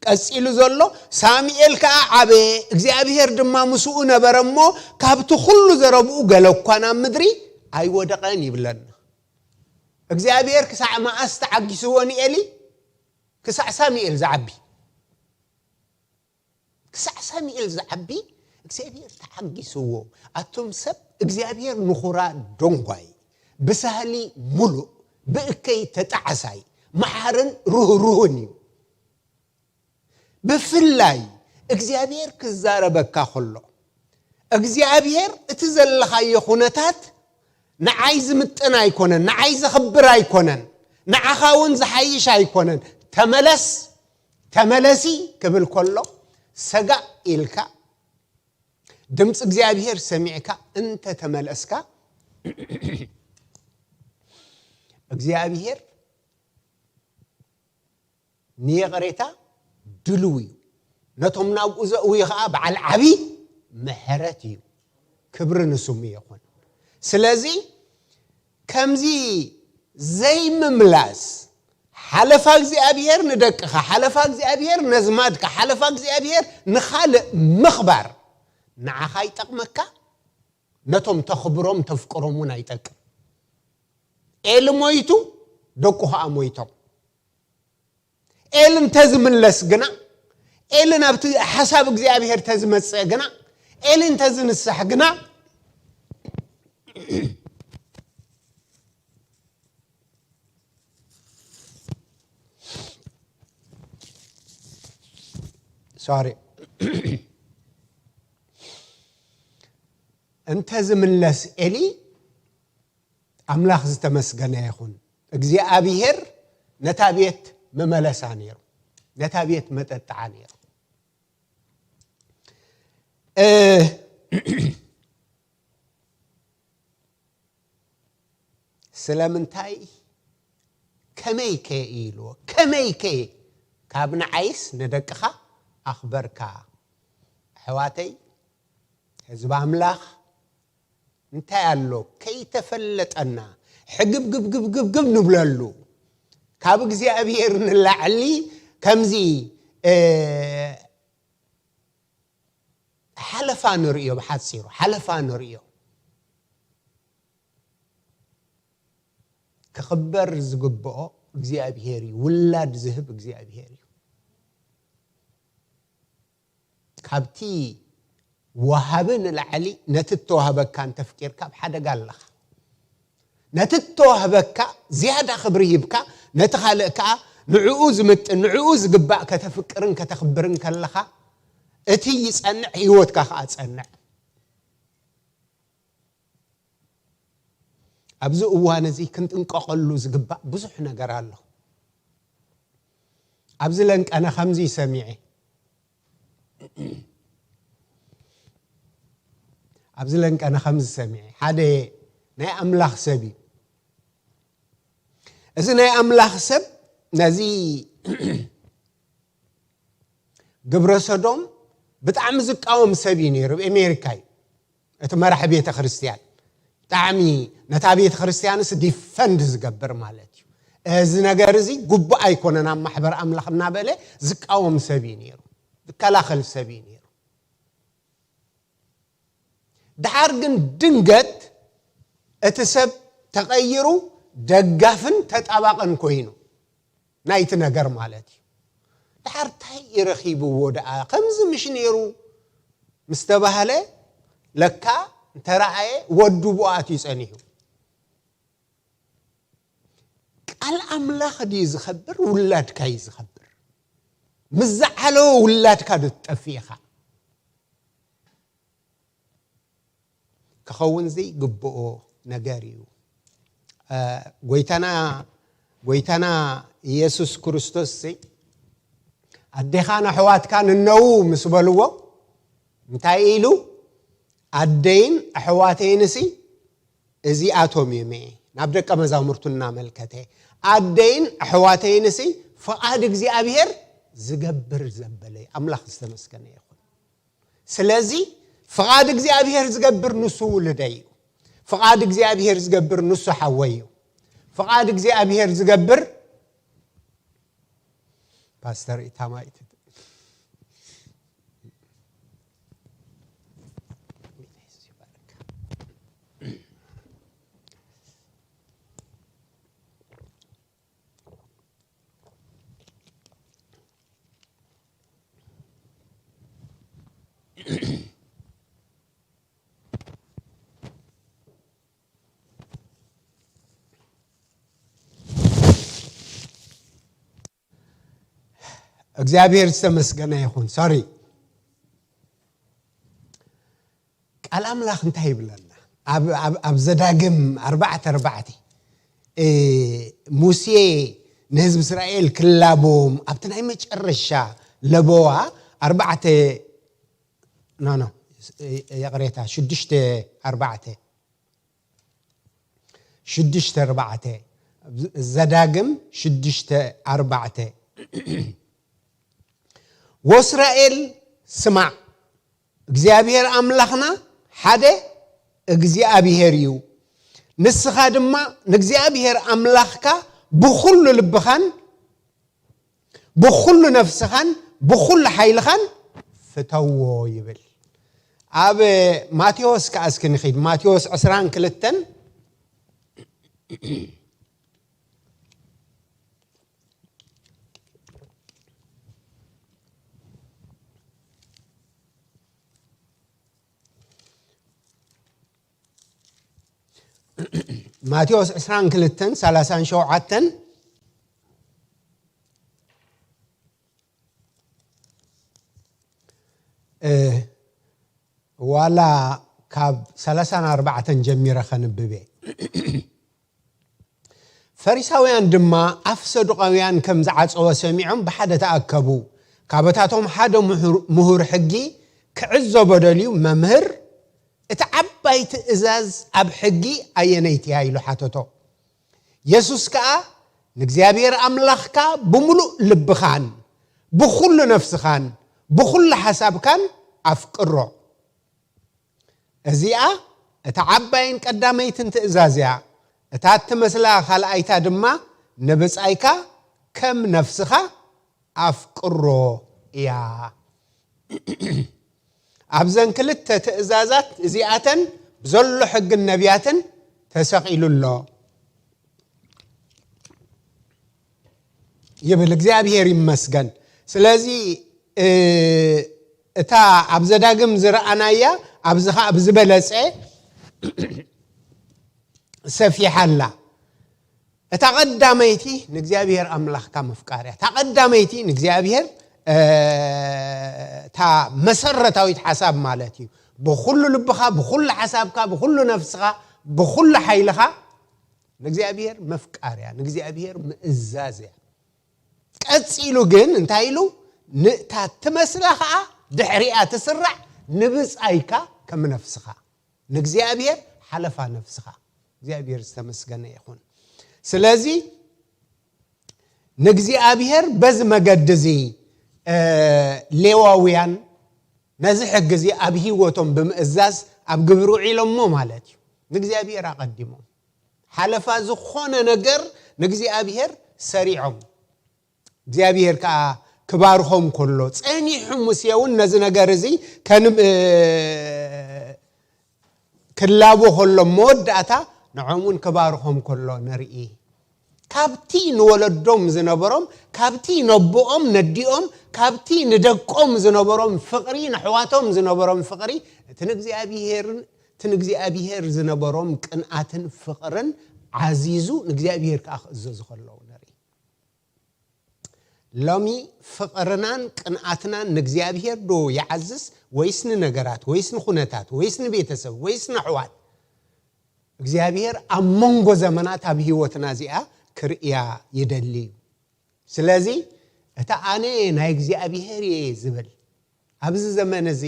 ቀጺሉ ዘሎ፣ ሳሙኤል ከኣ ዓበየ፣ እግዚኣብሔር ድማ ምስኡ ነበረ እሞ፣ ካብቲ ኹሉ ዘረብኡ ገለ እኳ ናብ ምድሪ ኣይወደቐን ይብለና። እግዚኣብሔር ክሳዕ መኣስ ተዓጊስዎ ንኤሊ? ክሳዕ ሳሙኤል ዝዓቢ። ክሳዕ ሳሙኤል ዝዓቢ እግዚኣብሔር ተዓጊስዎ። ኣቱም ሰብ፣ እግዚኣብሔር ንኹራ ደንጓይ፣ ብሳህሊ ሙሉእ፣ ብእከይ ተጣዓሳይ፣ መሓርን ርህሩህን እዩ። ብፍላይ እግዚኣብሔር ክዛረበካ ከሎ፣ እግዚኣብሔር እቲ ዘለኻዮ ኩነታት ንዓይ ዝምጥን ኣይኮነን፣ ንዓይ ዘኽብር ኣይኮነን፣ ንዓኻ እውን ዝሓይሽ ኣይኮነን። ተመለስ፣ ተመለሲ ክብል ከሎ፣ ሰጋእ ኢልካ ድምፂ እግዚኣብሔር ሰሚዕካ እንተ ተመለስካ፣ እግዚኣብሔር ንይቕሬታ ድልው እዩ። ነቶም ናብኡ ዘእውዩ ኸዓ በዓል ዓቢ ምሕረት እዩ። ክብሪ ንስሙ ይኹን። ስለዚ ከምዚ ዘይምምላስ፣ ሓለፋ እግዚኣብሔር ንደቅኻ፣ ሓለፋ እግዚኣብሔር ነዝማድካ፣ ሓለፋ እግዚኣብሔር ንኻልእ ምኽባር ንዓኻ ይጠቕመካ፣ ነቶም ተኽብሮም ተፍቅሮም እውን ኣይጠቅም። ኤሊ ሞይቱ፣ ደቁ ኸዓ ሞይቶም። ኤሊ እንተዝምለስ ግና፣ ኤሊ ናብቲ ሓሳብ እግዚኣብሔር ተዝመጽእ ግና፣ ኤሊ እንተዝንሳሕ ግና፣ ሶሪ፣ እንተዝምለስ ኤሊ፣ ኣምላኽ ዝተመስገነ ይኹን። እግዚኣብሔር ነታ ቤት መመለሳ ነይሩ፣ ነታ ቤት መጠጥዓ ነይሩ። እ፣ ስለምንታይ? ከመይከ ኢልዎ፣ ከመይከ? ካብ ንዓይስ ንደቅኻ ኣኽበርካ። ኣሕዋተይ፣ ህዝቢ ኣምላኽ እንታይ ኣሎ ከይተፈለጠና ሕግብግብግብግብ ንብለሉ? ካብ እግዚኣብሔር ንላዕሊ ከምዚ፣ እ፣ ሓለፋ ንርእዮ፣ ብሓጺሩ ሓለፋ ንርእዮ። ክኽበር ዝግብኦ እግዚኣብሔር እዩ። ውላድ ዝህብ እግዚኣብሔር እዩ። ካብቲ ወሃቢ ንላዕሊ ነቲ እተዋህበካ እንተፍቂርካ ኣብ ሓደጋ ኣለኻ። ነቲ እተዋህበካ ዝያዳ ክብሪ ሂብካ፣ ነቲ ካልእ ከኣ ንዕኡ ዝምጥን፣ ንዕኡ ዝግባእ ከተፍቅርን ከተኽብርን ከለኻ፣ እቲ ይጸንዕ፣ ህይወትካ ከኣ ጸንዕ። ኣብዚ እዋን እዚ ክንጥንቀቐሉ ዝግባእ ብዙሕ ነገር ኣሎ። ኣብዚ ለንቀነ ከምዚ ሰሚዐ፣ ኣብዚ ለንቀነ ከምዚ ሰሚዐ፣ ሓደ ናይ ኣምላኽ ሰብ እዩ። እዚ ናይ ኣምላኽ ሰብ ነዚ ግብረ ሰዶም ብጣዕሚ ዝቃወም ሰብ እዩ ነይሩ። ኣብ ኣሜሪካ እዩ እቲ መራሒ ቤተ ክርስቲያን። ብጣዕሚ ነታ ቤተ ክርስቲያንስ ዲፈንድ ዝገብር ማለት እዩ። እዚ ነገር እዚ ግቡእ ኣይኮነን ኣብ ማሕበር ኣምላኽ እናበለ ዝቃወም ሰብ እዩ ነይሩ። ዝከላኸል ሰብ እዩ ነይሩ። ድሓር ግን ድንገት እቲ ሰብ ተቐይሩ ደጋፍን ተጣባቕን ኮይኑ ናይቲ ነገር ማለት እዩ። ድሓር እንታይ እዩ ረኺብዎ ደኣ? ከምዚ ምሽ ነይሩ ምስ ተባህለ ለካ እንተረኣየ ወዱ ብኣት እዩ ጸኒሑ። ቃል ኣምላኽ ድዩ ዝኸብር? ውላድካ እዩ ዝኸብር። ምስ ዝዓለወ ውላድካ ዶ ትጠፍእ ኢኻ? ክኸውን ዘይግብኦ ነገር እዩ። እ፣ ጎይታና፣ ጎይታና ኢየሱስ ክርስቶስ ሲ፣ "ኣዴኻን ኣሕዋትካን እነዉ" ምስ በልዎ፣ እንታይ ኢሉ? "ኣደይን ኣሕዋተይንሲ እዚኣቶም እዮም" እየ። ናብ ደቀ መዛሙርቱ እናመልከተ፣ "ኣደይን ኣሕዋተይንሲ ፍቓድ እግዚኣብሔር ዝገብር ዘበለ" እዩ። ኣምላኽ ዝተመስገነ ይኹን። ስለዚ ፍቓድ እግዚኣብሔር ዝገብር ንሱ ውልደይ እዩ። ፍቓድ እግዚኣብሔር ዝገብር ንሱ ሓወይ እዩ። ፍቓድ እግዚኣብሔር ዝገብር ፓስተር ኢታማይት እግዚኣብሔር ዝተመስገነ ይኹን። ሶሪ፣ ቃል ኣምላኽ እንታይ ይብለና? ኣብ፣ ኣብ፣ ኣብ ዘዳግም ኣርባዕተ ኣርባዕተ፣ እ፣ ሙሴ ንህዝቢ እስራኤል ክላቦም ኣብቲ ናይ መጨረሻ ለበዋ ኣርባዕተ፣ ኖ፣ ኖ፣ ይቕሬታ፣ ሽዱሽተ ኣርባዕተ፣ ሽዱሽተ ኣርባዕተ፣ ዘዳግም ሽዱሽተ ኣርባዕተ፣ "ወእስራኤል ስማዕ፣ እግዚኣብሔር ኣምላኽና ሓደ እግዚኣብሔር እዩ። ንስኻ ድማ ንእግዚኣብሔር ኣምላኽካ ብኹሉ ልብኻን ብኹሉ ነፍስኻን ብኹሉ ሓይልኻን ፍተዎ ይብል። ኣብ ማቴዎስ ከኣ እስኪ ንኺድ። ማቴዎስ ዕስራን ክልተን ማቴዎስ ዕስራን ክልተን ሰላሳን ሸውዓተን። እ፣ ዋላ ካብ ሰላሳን ኣርባዕተን ጀሚረ ከንብብ እየ። ፈሪሳውያን ድማ ኣፍ ሰዱቃውያን ከም ዝዓጸወ ሰሚዖም ብሓደ ተኣከቡ። ካበታቶም ሓደ ምሁር፣ ምሁር ሕጊ ክዕዘቦ ደልዩ፣ "መምህር፣ እቲ ዓባይ ትእዛዝ ኣብ ሕጊ ኣየነይቲ እያ?" ኢሉ ሓተቶ። የሱስ ከኣ፣ "ንእግዚኣብሔር ኣምላኽካ ብምሉእ ልብኻን ብኹሉ ነፍስኻን ብኹሉ ሓሳብካን ኣፍቅሮ። እዚኣ እታ ዓባይን ቀዳመይትን ትእዛዝ እያ። እታ እትመስላ ካልኣይታ ድማ፣ ንብጻይካ ከም ነፍስኻ ኣፍቅሮ እያ።" ኣብዘን ክልተ ትእዛዛት እዚኣተን ብዘሎ ሕግን ነቢያትን ተሰቒሉ ኣሎ ይብል። እግዚኣብሔር ይመስገን። ስለዚ፣ እ፣ እታ ኣብ ዘዳግም ዝረኣናያ ኣብዚ ኸኣ ብዝበለጸ ሰፊሓ ኣላ። እታ ቀዳመይቲ ንእግዚኣብሔር ኣምላኽካ ምፍቃር እያ። እታ ቀዳመይቲ ንእግዚኣብሔር፣ እ፣ እታ መሰረታዊት ሓሳብ ማለት እዩ። ብኹሉ ልብኻ፣ ብኹሉ ሓሳብካ፣ ብኹሉ ነፍስኻ፣ ብኹሉ ሓይልኻ ንእግዚኣብሔር ምፍቃር እያ፣ ንእግዚኣብሔር ምእዛዝ እያ። ቀጺሉ ግን እንታይ ኢሉ? ንእታ ትመስላ ኸኣ ድሕሪኣ ትስራዕ፣ ንብጻይካ ከም ነፍስኻ፣ ንእግዚኣብሔር ሓለፋ ነፍስኻ። እግዚኣብሔር ዝተመስገነ ይኹን። ስለዚ ንእግዚኣብሔር በዚ መገዲ እዚ፣ እ፣ ሌዋውያን ነዚ ሕጊ እዚ ኣብ ህይወቶም ብምእዛዝ ኣብ ግብሪ ውዒሎሞ ማለት እዩ። ንእግዚኣብሔር ኣቐዲሞም ሓለፋ ዝኾነ ነገር ንእግዚኣብሔር ሰሪዖም። እግዚኣብሔር ከኣ ክባርኾም ከሎ፣ ጸኒሑ ሙሴ እውን ነዚ ነገር እዚ ከን-፣ እ፣ ክላቦ ከሎ፣ መወዳእታ ንዖም እውን ክባርኾም ከሎ ንርኢ። ካብቲ ንወለዶም ዝነበሮም፣ ካብቲ ነቦኦም ነዲኦም፣ ካብቲ ንደቆም ዝነበሮም ፍቕሪ፣ ንኣሕዋቶም ዝነበሮም ፍቕሪ፣ እቲ ንእግዚኣብሔርን፣ እቲ ንእግዚኣብሔር ዝነበሮም ቅንኣትን ፍቕርን ዓዚዙ፣ ንእግዚኣብሔር ከኣ ክእዘዙ ከለዉ ንርኢ። ሎሚ ፍቕርናን ቅንኣትናን ንእግዚኣብሔር ዶ ይዓዝዝ፣ ወይስ ንነገራት፣ ወይስ ንኹነታት፣ ወይስ ንቤተሰብ፣ ወይስ ንኣሕዋት? እግዚኣብሔር ኣብ መንጎ ዘመናት ኣብ ህይወትና እዚኣ ክርእያ ይደሊ እዩ። ስለዚ፣ እታ ኣነ ናይ እግዚኣብሔር እየ ዝብል፣ ኣብዚ ዘመን እዚ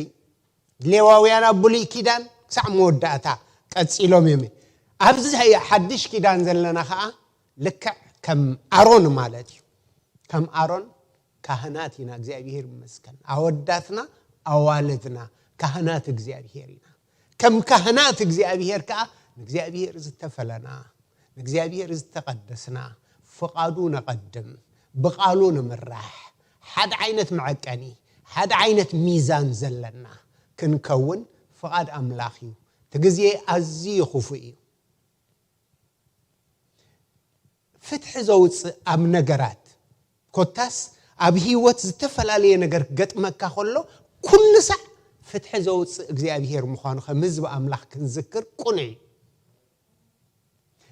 ሌዋውያን ኣብ ብሉይ ኪዳን ክሳዕ መወዳእታ ቀጺሎም እዮም። ኣብዚ ሓድሽ ኪዳን ዘለና ኸኣ ልክዕ ከም ኣሮን ማለት እዩ። ከም ኣሮን ካህናት ኢና። እግዚኣብሔር ይመስገን። ኣወዳትና ኣዋልድና ካህናት እግዚኣብሔር ኢና። ከም ካህናት እግዚኣብሔር ከኣ ንእግዚኣብሔር ዝተፈለና፣ ንእግዚኣብሔር ዝተቐደስና፣ ፍቓዱ ነቐድም፣ ብቓሉ ንምራሕ፣ ሓደ ዓይነት መዐቀኒ፣ ሓደ ዓይነት ሚዛን ዘለና ክንከውን ፍቓድ ኣምላኽ እዩ። እቲ ግዜ ኣዝዩ ክፉእ እዩ። ፍትሒ ዘውጽእ ኣብ ነገራት፣ ኮታስ ኣብ ህይወት ዝተፈላለየ ነገር ክገጥመካ ከሎ፣ ኩሉ ሳዕ ፍትሒ ዘውጽእ እግዚኣብሔር ምዃኑ ከም ህዝቢ ኣምላኽ ክንዝክር ቅኑዕ እዩ።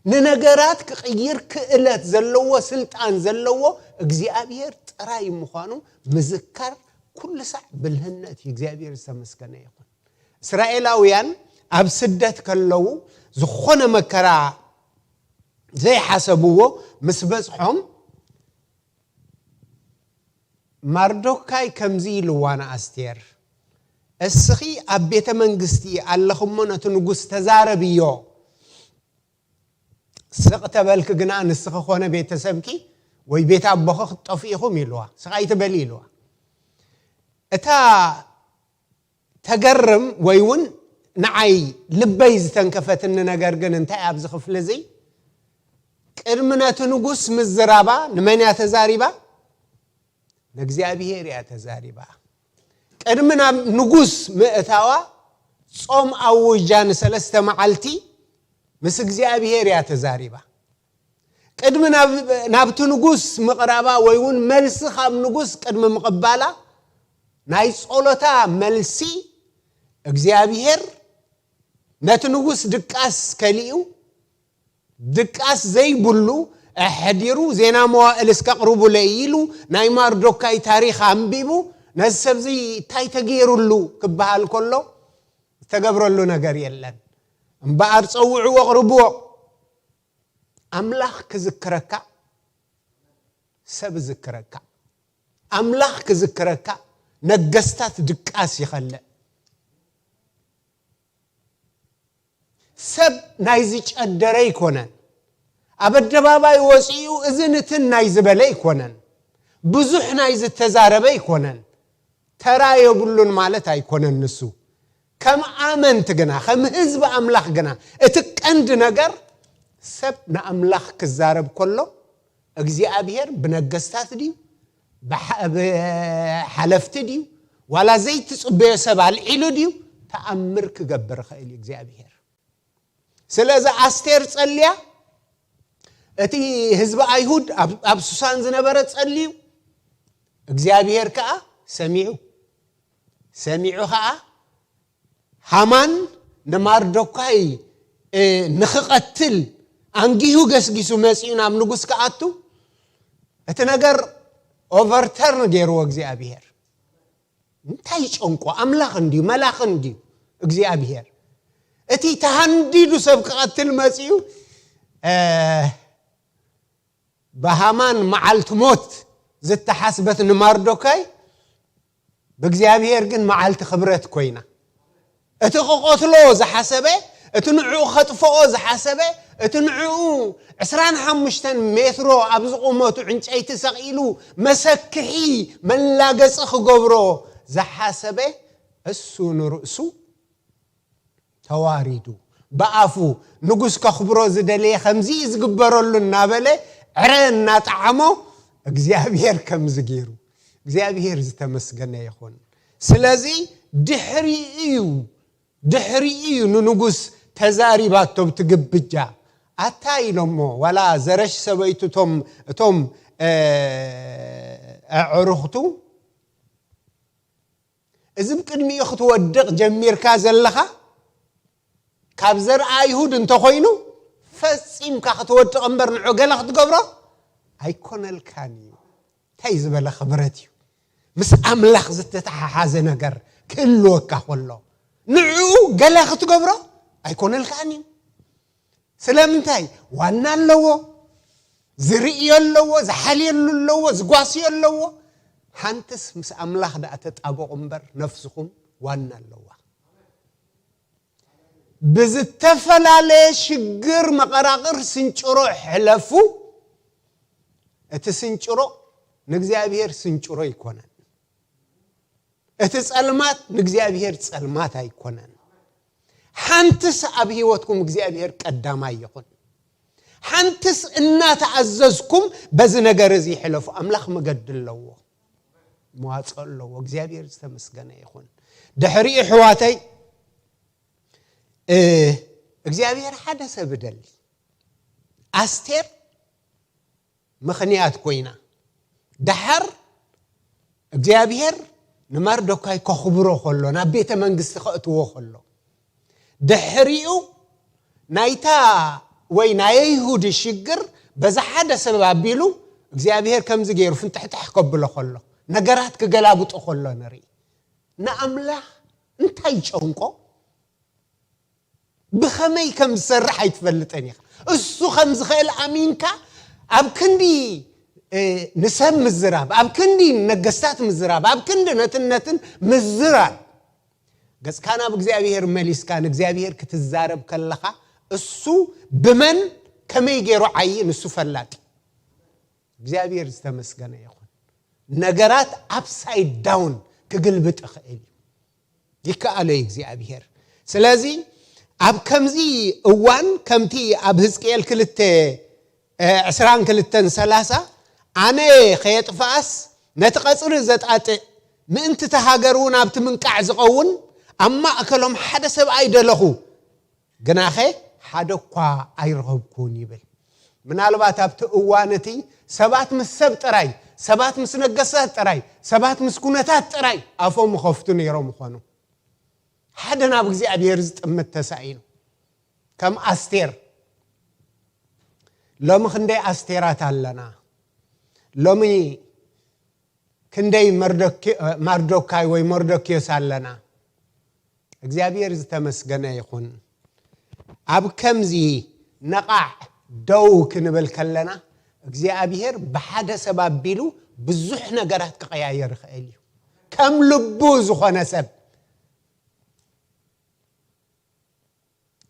ንነገራት ክቕይር ክእለት ዘለዎ፣ ስልጣን ዘለዎ እግዚኣብሔር ጥራይ ምዃኑ ምዝካር ኩሉ ሳዕ ብልህነት እዩ። እግዚኣብሔር ዝተመስገነ ይኹን። እስራኤላውያን ኣብ ስደት ከለዉ፣ ዝኾነ መከራ ዘይሓሰብዎ ምስ በጽሖም፣ ማርዶካይ ከምዚ ኢልዋ ንኣስቴር፣ "እስኺ ኣብ ቤተ መንግስቲ ኣለኽሞ ነቲ ንጉስ ተዛረብዮ። ስቕ ተበልኪ ግና ንስኺ ኮነ ቤተሰብኪ ወይ ቤት ኣቦኺ ክትጠፍኡ ኢኹም" ኢልዋ። "ስቕ ኣይትበሊ" ኢልዋ። እታ ተገርም ወይ እውን ንዓይ ልበይ ዝተንከፈትኒ ነገር ግን እንታይ ኣብዚ ክፍሊ እዚ ቅድሚ ነቲ ንጉስ ምዝራባ ንመን እያ ተዛሪባ? ንእግዚኣብሔር እያ ተዛሪባ። ቅድሚ ናብ ንጉስ ምእታዋ ጾም ኣውጃ ንሰለስተ መዓልቲ ምስ እግዚኣብሔር እያ ተዛሪባ። ቅድሚ ናብ- ናብቲ ንጉስ ምቕራባ ወይ እውን መልሲ ካብ ንጉስ ቅድሚ ምቕባላ ናይ ጸሎታ መልሲ እግዚኣብሔር ነቲ ንጉስ ድቃስ ከሊኡ ድቃስ ዘይብሉ ኣሕዲሩ ዜና መዋእል እስከ ኣቕርቡለይ ኢሉ ናይ ማርዶካይ ታሪኽ ኣንቢቡ ነዚ ሰብዚ እንታይ ተገይሩሉ ክበሃል ከሎ ዝተገብረሉ ነገር የለን። እምበኣር ጸውዕዎ ኣቕርብዎ። ኣምላኽ ክዝክረካ ሰብ ዝክረካ ኣምላኽ ክዝክረካ ነገስታት ድቃስ ይኸልእ። ሰብ ናይ ዝጨደረ ኣይኮነን። ኣብ ኣደባባይ ወፂኡ እዚ ንትን ናይ ዝበለ ኣይኮነን። ብዙሕ ናይ ዝተዛረበ ኣይኮነን። ተራ የብሉን ማለት ኣይኮነን። ንሱ ከም ኣመንቲ ግና ከም ህዝቢ ኣምላኽ ግና እቲ ቀንዲ ነገር ሰብ ንኣምላኽ ክዛረብ ከሎ እግዚኣብሔር ብነገስታት ድዩ ብሓ- ብሓለፍቲ ድዩ ዋላ ዘይትፅበዮ ሰብ ኣልዒሉ ድዩ ተኣምር ክገብር ይኽእል እዩ እግዚኣብሔር። ስለዚ ኣስቴር ጸልያ እቲ ህዝቢ ኣይሁድ ኣብ- ኣብ ሱሳን ዝነበረ ጸልዩ እግዚኣብሔር ከዓ ሰሚዑ ሰሚዑ ከዓ ሃማን ንማርዶካይ ንክቐትል ኣንጊሁ ገስጊሱ መፂኡ ናብ ንጉስ ክኣቱ እቲ ነገር ኦቨርተርን ገይርዎ እግዚኣብሔር። እንታይ ጨንቆ ኣምላኽ እንድዩ መላኽ እንድዩ እግዚኣብሔር። እቲ ተሃንዲዱ ሰብ ክቐትል መፂኡ ብሃማን መዓልቲ ሞት ዝተሓስበት ንማርዶካይ ብእግዚኣብሔር ግን መዓልቲ ክብረት ኮይና። እቲ ክቐትሎ ዝሓሰበ እቲ ንዕኡ ከጥፍኦ ዝሓሰበ እቲ ንዕኡ ዕስራን ሓሙሽተን ሜትሮ ኣብ ዝቑመቱ ዕንጨይቲ ሰቒሉ መሰክሒ መላገፂ ክገብሮ ዝሓሰበ እሱ ንርእሱ ተዋሪዱ ብኣፉ ንጉስ ከኽብሮ ዝደለየ ከምዚ ዝግበረሉ እናበለ ዕረ እናጠዓሞ እግዚኣብሔር ከምዚ ገይሩ። እግዚኣብሔር ዝተመስገነ ይኹን። ስለዚ ድሕሪኡ እዩ ድሕሪኡ እዩ ንንጉስ ተዛሪባቶ ብትግብጃ ኣታ ኢሎሞ ዋላ ዘረሽ ሰበይቱ እቶም እቶም ኣዕሩኽቱ እዚ ብቅድሚኡ ክትወድቕ ጀሚርካ ዘለኻ ካብ ዘርኣ ኣይሁድ እንተኾይኑ ፈጺምካ ክትወድቕ እምበር ንዑ ገለ ክትገብሮ ኣይኮነልካን እዩ። እንታይ ዝበለ ክብረት እዩ ምስ ኣምላኽ ዝተተሓሓዘ ነገር ክህልወካ ከሎ ንዑ ገለ ክትገብሮ ኣይኮነልካን እዩ። ስለምንታይ ዋና ኣለዎ ዝርእዮ ኣለዎ ዝሓልየሉ ኣለዎ ዝጓስዮ ኣለዎ። ሓንትስ ምስ ኣምላኽ ደኣ ተጣበቑ እምበር ነፍስኹም ዋና ኣለዋ። ብዝተፈላለየ ሽግር መቐራቕር ስንጭሮ ሕለፉ። እቲ ስንጭሮ ንእግዚኣብሔር ስንጭሮ ኣይኮነን። እቲ ጸልማት ንእግዚኣብሔር ጸልማት ኣይኮነን። ሓንትስ ኣብ ህይወትኩም እግዚኣብሔር ቀዳማይ ይኹን። ሓንትስ እናተኣዘዝኩም በዚ ነገር እዚ ይሕለፉ። ኣምላኽ መገዲ ኣለዎ፣ መዋፅኦ ኣለዎ። እግዚኣብሔር ዝተመስገነ ይኹን። ድሕሪኡ ኣሕዋተይ እግዚኣብሔር ሓደ ሰብ እደሊ። ኣስቴር ምኽንያት ኮይና ደሓር እግዚኣብሔር ንማርዶካይ ከኽብሮ ከሎ ናብ ቤተ መንግስቲ ከእትዎ ከሎ ድሕሪኡ ናይታ ወይ ናይ ኣይሁድ ሽግር በዛ ሓደ ሰብ ኣቢሉ እግዚኣብሔር ከምዚ ገይሩ ፍንጥሕጥሕ ከብሎ ከሎ ነገራት ክገላብጦ ከሎ ንርኢ። ንኣምላኽ እንታይ ጨንቆ ብኸመይ ከም ዝሰርሕ ኣይትፈልጥን ኢኻ። እሱ ከም ዝኽእል ኣሚንካ ኣብ ክንዲ ንሰብ ምዝራብ ኣብ ክንዲ ነገስታት ምዝራብ ኣብ ክንዲ ነትነትን ምዝራብ ገጽካ ናብ እግዚኣብሔር መሊስካ ንእግዚኣብሔር ክትዛረብ ከለኻ እሱ ብመን ከመይ ገይሩ ዓይ ንሱ ፈላጥ እግዚኣብሔር ዝተመስገነ ይኹን። ነገራት ኣፕሳይድ ዳውን ክግልብጥ ይኽእል እዩ። ይከኣሎ እዩ እግዚኣብሔር። ስለዚ ኣብ ከምዚ እዋን ከምቲ ኣብ ህዝቅኤል ክልተ ዕስራን ክልተን ሰላሳ ኣነ ከየጥፍኣስ ነቲ ቀጽሪ ዘጣጥእ ምእንቲ እታ ሃገር እውን ኣብቲ ምንቃዕ ዝኸውን ኣብ ማእከሎም ሓደ ሰብኣይ ደለኹ፣ ግናኸ ሓደ እኳ ኣይረኸብኩን ይብል። ምናልባት ኣብቲ እዋን እቲ ሰባት ምስ ሰብ ጥራይ፣ ሰባት ምስ ነገስታት ጥራይ፣ ሰባት ምስ ኩነታት ጥራይ ኣፎም ይኸፍቱ ነይሮም ይኾኑ። ሓደ ናብ እግዚኣብሔር ዝጥምት ተሳኢኑ። ከም ኣስቴር። ሎሚ ክንደይ ኣስቴራት ኣለና? ሎሚ ክንደይ መርዶኪ-፣ ማርዶካይ ወይ መርዶኪዮስ ኣለና? እግዚኣብሔር ዝተመስገነ ይኹን። ኣብ ከምዚ ነቓዕ ደው ክንብል ከለና እግዚኣብሔር ብሓደ ሰብ ኣቢሉ ብዙሕ ነገራት ክቐያየር ይኽእል እዩ። ከም ልቡ ዝኾነ ሰብ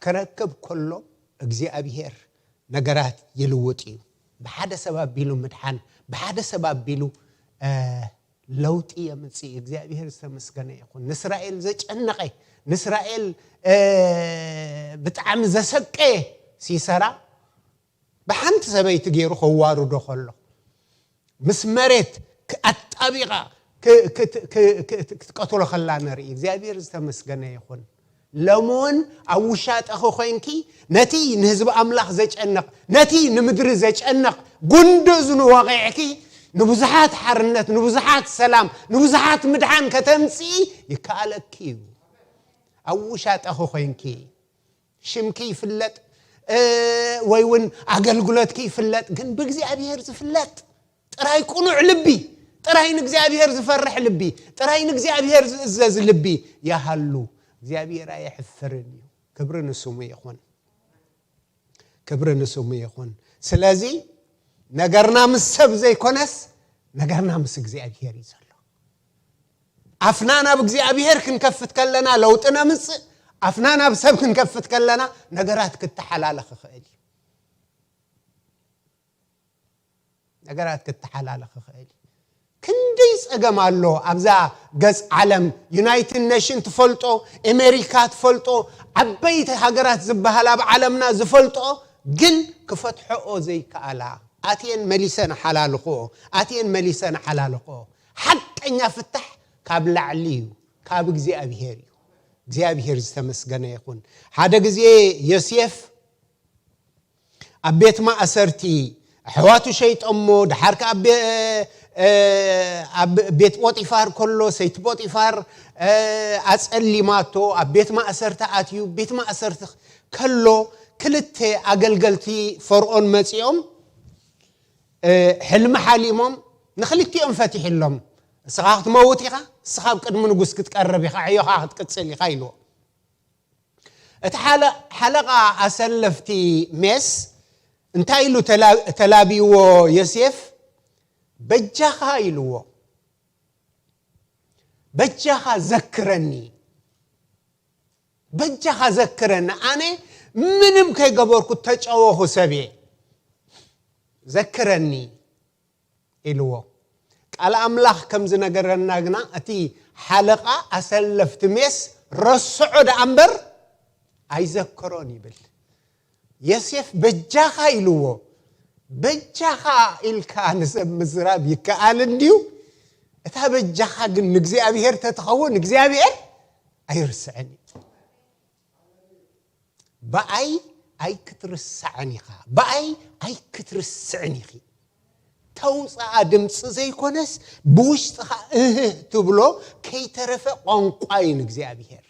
ክረክብ ከሎ እግዚኣብሔር ነገራት ይልውጥ እዩ። ብሓደ ሰብ ኣቢሉ ምድሓን፣ ብሓደ ሰብ ኣቢሉ፣ እ፣ ለውጢ የምጽእ እዩ። እግዚኣብሔር ዝተመስገነ ይኹን። ንእስራኤል ዘጨነቐ፣ ንእስራኤል፣ እ፣ ብጣዕሚ ዘሰቀየ ሲሰራ ብሓንቲ ሰበይቲ ገይሩ ከዋርዶ ከሎ፣ ምስ መሬት ክ-፣ ኣጣቢቓ ክ-፣ ክት-፣ ክ-፣ ክ-፣ ክትቀትሎ ከላ ንርኢ። እግዚኣብሔር ዝተመስገነ ይኹን። ሎሚ እውን ኣብ ውሻጠኺ ኮይንኪ ነቲ ንህዝቢ ኣምላኽ ዘጨንቕ፣ ነቲ ንምድሪ ዘጨንቕ ጉንዲ እዝኑ ወቒዕኪ ንብዙሓት ሓርነት፣ ንብዙሓት ሰላም፣ ንብዙሓት ምድሓን ከተምጽኢ ይከኣለኪ እዩ። ኣብ ውሻጠኺ ኮይንኪ ሽምኪ ይፍለጥ፣ እ፣ ወይ እውን ኣገልግሎትኪ ይፍለጥ፣ ግን ብእግዚኣብሔር ዝፍለጥ ጥራይ ቅኑዕ ልቢ፣ ጥራይ ንእግዚኣብሔር ዝፈርሕ ልቢ፣ ጥራይ ንእግዚኣብሔር ዝእዘዝ ልቢ ይሃሉ። እግዚኣብሔር ኣየሕፍርን እዩ። ክብሪ ንስሙ ይኹን። ክብሪ ንስሙ ይኹን። ስለዚ ነገርና ምስ ሰብ ዘይኮነስ ነገርና ምስ እግዚኣብሔር እዩ ዘሎ። ኣፍና ናብ እግዚኣብሔር ክንከፍት ከለና ለውጢ ነምጽእ። ኣፍና ናብ ሰብ ክንከፍት ከለና ነገራት ክተሓላለኽ ይኽእል እዩ። ነገራት ክተሓላለኽ ይኽእል እዩ። ክንደይ ጸገም ኣሎ ኣብዛ ገጽ ዓለም። ዩናይትድ ኔሽን ትፈልጦ፣ ኣሜሪካ ትፈልጦ፣ ዓበይቲ ሃገራት ዝበሃል ኣብ ዓለምና ዝፈልጦ፣ ግን ክፈትሐኦ ዘይከኣላ። ኣትየን መሊሰን ሓላልኽኦ፣ ኣትየን መሊሰን ሓላልኽኦ። ሓቀኛ ፍታሕ ካብ ላዕሊ እዩ፣ ካብ እግዚኣብሔር እዩ። እግዚኣብሔር ዝተመስገነ ይኹን። ሓደ ግዜ ዮሴፍ ኣብ ቤት ማእሰርቲ ኣሕዋቱ ሸይጦሞ፣ ደሓር ከኣ ኣብ ቤ-፣ እ፣ ኣብ ቤት ጶጢፋር ከሎ ሰይቲ ጶጢፋር፣ እ፣ ኣጸሊማቶ፣ ኣብ ቤት ማእሰርቲ ኣትዩ፣ ቤት ማእሰርቲ ከሎ ክልተ ኣገልገልቲ ፈርኦን መጺኦም፣ እ፣ ሕልሚ ሓሊሞም ንኽልቲኦም ፈቲሕሎም። "እስኻ ክትመውት ኢኻ፣ እስኻ ኣብ ቅድሚ ንጉስ ክትቀርብ ኢኻ፣ ዕዮኻ ክትቅጽል ኢኻ" ኢልዎ። እቲ ሓለ-፣ ሓለቓ ኣሰለፍቲ ሜስ እንታይ ኢሉ ተላ-፣ ተላብይዎ ዮሴፍ? "በጃኻ" ኢልዎ። "በጃኻ ዘክረኒ፣ በጃኻ ዘክረኒ፣ ኣነ ምንም ከይገበርኩ ተጨወኹ ሰብ እየ፣ ዘክረኒ" ኢልዎ። ቃል ኣምላኽ ከም ዝነገረና ግና፣ እቲ ሓለቓ ኣሰለፍቲ ሜስ ረስዖ ደኣ እምበር ኣይዘከሮን ይብል። ዮሴፍ በጃኻ ኢልዎ። በጃኻ ኢልካ ንሰብ ምዝራብ ይከኣል እንድዩ። እታ በጃኻ ግን ንእግዚኣብሔር ተትኸውን፣ እግዚኣብሔር ኣይርስዕን እዩ። ብኣይ ኣይክትርሳዕን ኢኻ፣ ብኣይ ኣይክትርስዕን ኢኺ። ተውፅኣ ድምፂ ዘይኮነስ ብውሽጥኻ እህህ ትብሎ ከይተረፈ ቋንቋ እዩ ንእግዚኣብሔር።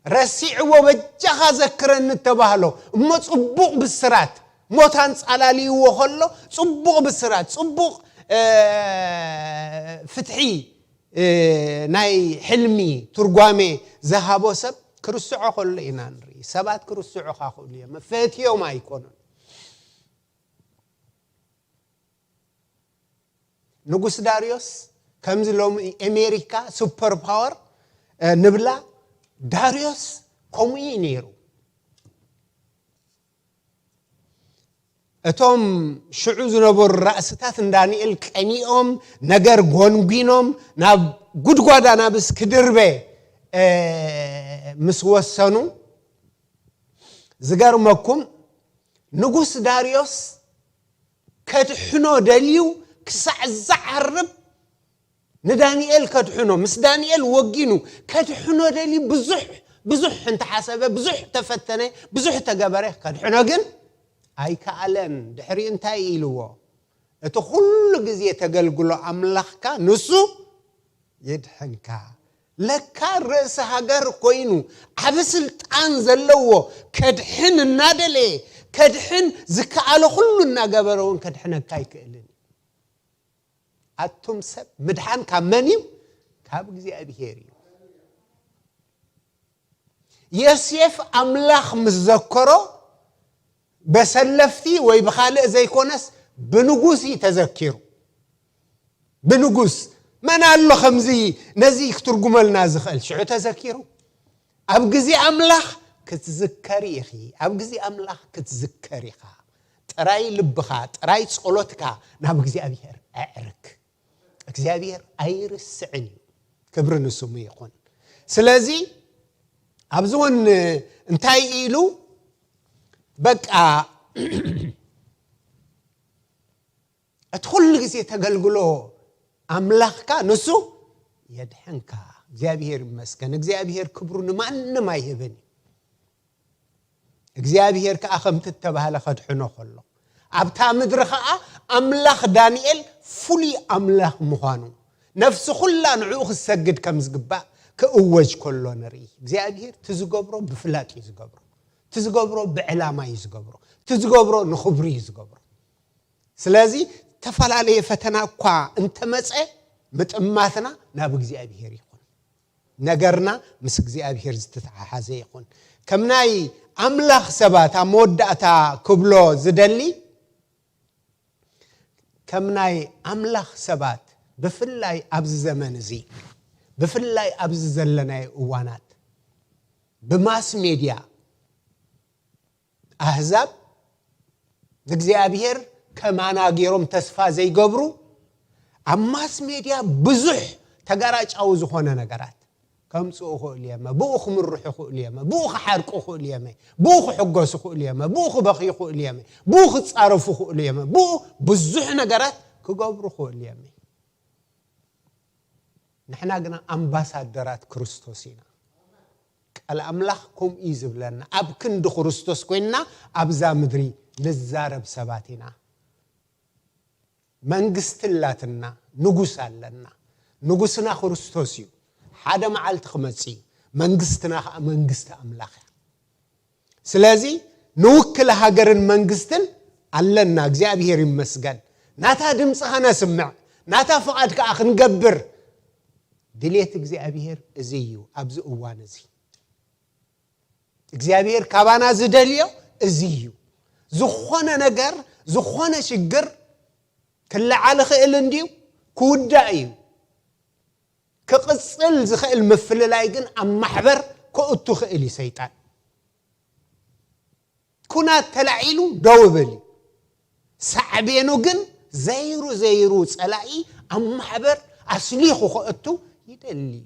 ረሲዕዎ በጃኻ ዘክረኒ እተባህሎ እሞ ፅቡቕ ብስራት፣ ሞት ኣንፃላልይዎ ከሎ ፅቡቕ ብስራት፣ ፅቡቕ፣ እ፣ ፍትሒ፣ እ፣ ናይ ሕልሚ ትርጓሜ ዝሃቦ ሰብ ክርስዖ ከሎ ኢና ንርኢ። ሰባት ክርስዑኻ ክእሉ እዮም፣ ፈትዮም ኣይኮኑን። ንጉስ ዳርዮስ ከምዚ ሎሚ ኣሜሪካ ሱፐር ፓወር፣ እ፣ ንብላ፣ ዳርዮስ ከምኡ እዩ ነይሩ። እቶም ሽዑ ዝነበሩ ራእስታት ንዳንኤል ቀኒኦም፣ ነገር ጎንጒኖም፣ ናብ ጉድጓዳ ናብ እስክድርበ፣ እ፣ ምስ ወሰኑ፣ ዝገርመኩም፣ ንጉስ ዳርዮስ ከድሕኖ ደልዩ ክሳዕ ዝዓርብ፣ ንዳንኤል ከድሕኖ፣ ምስ ዳንኤል ወጊኑ ከድሕኖ ደልዩ ብዙሕ፣ ብዙሕ እንተሓሰበ፣ ብዙሕ ተፈተነ፣ ብዙሕ ተገበረ፣ ከድሕኖ ግን ኣይከኣለን። ድሕሪኡ እንታይ ኢልዎ? እቲ ኩሉ ግዜ ተገልግሎ ኣምላኽካ ንሱ የድሕንካ። ለካ ርእሲ ሃገር ኮይኑ ዓቢ ስልጣን ዘለዎ ከድሕን እናደለየ፣ ከድሕን ዝከኣሎ ኩሉ እናገበረ እውን ከድሕነካ ኣይክእልን እዩ። ኣቱም ሰብ፣ ምድሓን ካብ መን እዩ? ካብ እግዚኣብሔር እዩ። ዮሴፍ ኣምላኽ ምስ ዘከሮ፣ በሰለፍቲ ወይ ብኻልእ ዘይኮነስ ብንጉስ እዩ ተዘኪሩ። ብንጉስ፣ መን ኣሎ ከምዚ ነዚ ክትርጉመልና ዝኽእል? ሽዑ ተዘኪሩ። ኣብ ግዜ ኣምላኽ ክትዝከሪ ኢኺ፣ ኣብ ግዜ ኣምላኽ ክትዝከር ኢኻ። ጥራይ ልብኻ፣ ጥራይ ጸሎትካ ናብ እግዚኣብሔር ኣዕርግ። እግዚኣብሔር ኣይርስዕን እዩ። ክብሪ ንስሙ ይኹን። ስለዚ ኣብዚ እውን እንታይ ኢሉ? በቃ እቲ ኩሉ ግዜ ተገልግሎ ኣምላኽካ ንሱ የድሕንካ። እግዚኣብሔር ይመስገን። እግዚኣብሔር ክብሩ ንማንም ኣይህብን እዩ። እግዚኣብሔር ከኣ ከምቲ እተባህለ ከድሕኖ ከሎ፣ ኣብታ ምድሪ ከኣ ኣምላኽ ዳንኤል ፍሉይ ኣምላኽ ምዃኑ፣ ነፍሲ ኩላ ንዕኡ ክትሰግድ ከም ዝግባእ ክእወጅ ከሎ ንርኢ። እግዚኣብሔር እቲ ዝገብሮ ብፍላጥ እዩ ዝገብሮ። እቲ ዝገብሮ ብዕላማ እዩ ዝገብሮ። እቲ ዝገብሮ ንኽብሩ እዩ ዝገብሮ። ስለዚ እተፈላለየ ፈተና እኳ እንተመጸ፣ ምጥማትና ናብ እግዚኣብሔር ይኹን። ነገርና ምስ እግዚኣብሔር ዝተተሓሓዘ ይኹን። ከም ናይ ኣምላኽ ሰባት ኣብ መወዳእታ ክብሎ ዝደሊ፣ ከም ናይ ኣምላኽ ሰባት ብፍላይ ኣብዚ ዘመን እዚ፣ ብፍላይ ኣብዚ ዘለናዮ እዋናት ብማስ ሜድያ ኣህዛብ ንእግዚኣብሔር ከማና ገይሮም ተስፋ ዘይገብሩ፣ ኣብ ማስ ሜድያ ብዙሕ ተጋራጫዊ ዝኾነ ነገራት ከምጽኡ ይኽእሉ እዮም። ብኡ ክምርሑ ይኽእሉ እዮም። ብኡ ክሓርቁ ይኽእሉ እዮም። ብኡ ክሕጎሱ ይኽእሉ እዮም። ብኡ ክበኽዩ ይኽእሉ እዮም። ብኡ ክጻረፉ ይኽእሉ እዮም። ብኡ ብዙሕ ነገራት ክገብሩ ይኽእሉ እዮም። ንሕና ግና ኣምባሳደራት ክርስቶስ ኢና። ቃል ኣምላኽ ከምኡ እዩ ዝብለና። ኣብ ክንዲ ክርስቶስ ኮይንና ኣብዛ ምድሪ ንዛረብ ሰባት ኢና። መንግስቲ ኣላትና፣ ንጉስ ኣለና። ንጉስና ክርስቶስ እዩ። ሓደ መዓልቲ ክመጽእ እዩ። መንግስትና ኸዓ መንግስቲ ኣምላኽ እያ። ስለዚ ንውክል ሃገርን መንግስትን ኣለና። እግዚኣብሔር ይመስገን። ናታ ድምፂ ኸነስምዕ፣ ናታ ፍቓድ ከዓ ክንገብር ድሌት እግዚኣብሔር እዚ እዩ። ኣብዚ እዋን እዚ እግዚኣብሔር ካባና ዝደልዮ እዚ እዩ። ዝኾነ ነገር፣ ዝኾነ ሽግር ክለዓል ይኽእል እንድዩ፣ ክውዳእ እዩ። ክቕጽል ዝኽእል ምፍልላይ ግን ኣብ ማሕበር ከእቱ ይኽእል እዩ ሰይጣን። ኩናት ተላዒሉ ደው ይብል እዩ። ሳዕቤኑ ግን ዘይሩ ዘይሩ ጸላኢ ኣብ ማሕበር ኣስሊኹ ከእቱ ይደሊ እዩ።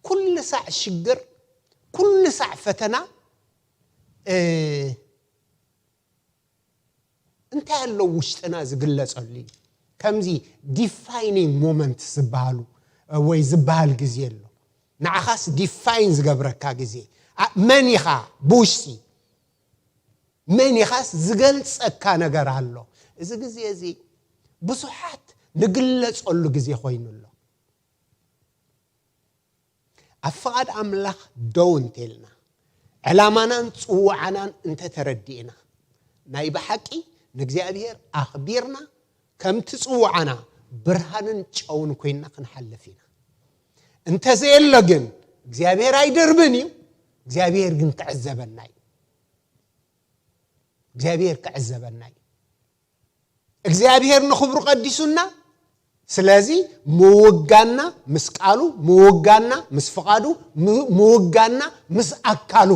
ኩሉ ሳዕ ሽግር፣ ኩሉ ሳዕ ፈተና፣ እ፣ እንታይ ኣሎ ውሽጥና ዝግለጸሉ እዩ? ከምዚ ዲፋይኒንግ ሞመንት ዝበሃሉ፣ እ፣ ወይ ዝበሃል ግዜ ኣሎ። ንዓኻስ ዲፋይን ዝገብረካ ግዜ። ኣ-፣ መን ኢኻ ብውሽጢ? መን ኢኻስ ዝገልጸካ ነገር ኣሎ? እዚ ግዜ እዚ ብዙሓት ንግለጸሉ ግዜ ኮይኑ ኣሎ። ኣብ ፍቓድ ኣምላኽ ደው እንተልና፣ ዕላማናን ጽውዓናን እንተተረዲእና፣ ናይ ብሓቂ ንእግዚኣብሔር ኣኽቢርና፣ ከምቲ ጽውዓና ብርሃንን ጨውን ኮይንና ክንሓልፍ ኢና። እንተዘየሎ ግን እግዚኣብሔር ኣይደርብን እዩ፣ እግዚኣብሔር ግን ክዕዘበና እዩ። እግዚኣብሔር ክዕዘበና እዩ። እግዚኣብሔር ንኽብሩ ቀዲሱና። ስለዚ ምውጋና ምስ ቃሉ፣ ምውጋና ምስ ፍቓዱ፣ ም-፣ ምውጋና ምስ ኣካሉ።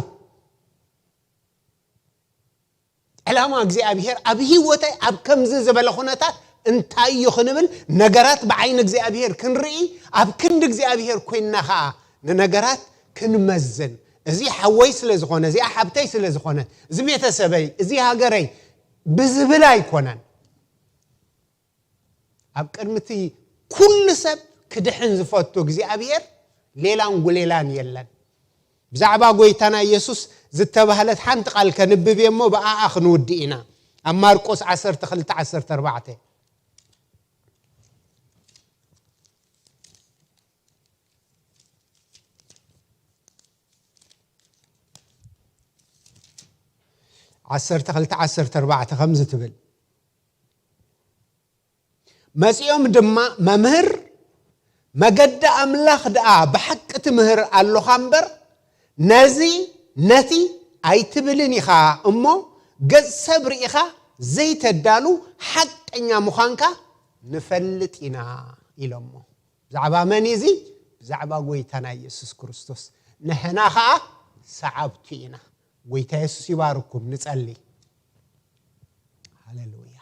ዕላማ እግዚኣብሔር ኣብ ህይወተይ ኣብ ከምዚ ዝበለ ኩነታት እንታይ እዩ ክንብል፣ ነገራት ብዓይኒ እግዚኣብሔር ክንርኢ፣ ኣብ ክንዲ እግዚኣብሔር ኮይንና ኸዓ ንነገራት ክንመዝን፣ እዚ ሓወይ ስለ ዝኾነ፣ እዚኣ ሓብተይ ስለ ዝኾነት፣ እዚ ቤተሰበይ፣ እዚ ሃገረይ ብዝብል ኣይኮነን። ኣብ ቅድሚ እቲ ኩሉ ሰብ ክድሕን ዝፈቱ እግዚኣብሔር ሌላን ጉሌላን የለን። ብዛዕባ ጎይታና ኢየሱስ ዝተባህለት ሓንቲ ቃል ከንብብ እየ እሞ ብኣኣ ክንውድእ ኢና። ኣብ ማርቆስ ዓሰርተ ክልተ ዓሰርተ ኣርባዕተ። ዓሰርተ ክልተ ዓሰርተ ኣርባዕተ ከምዚ ትብል፣ መጺኦም ድማ፣ መምህር፣ መገዲ ኣምላኽ ደኣ ብሓቂ ትምህር ኣሎኻ እምበር፣ ነዚ ነቲ ኣይትብልን ኢኻ እሞ፣ ገጽ ሰብ ርኢኻ ዘይተዳሉ ሓቀኛ ምዃንካ ንፈልጥ ኢና ኢሎሞ። ብዛዕባ መን እዩ እዚ? ብዛዕባ ጎይታና ኢየሱስ ክርስቶስ። ንሕና ኸኣ ሰዓብቱ ኢና። ጎይታ የሱስ ይባርኩም። ንጸሊ። ሃሌሉያ፣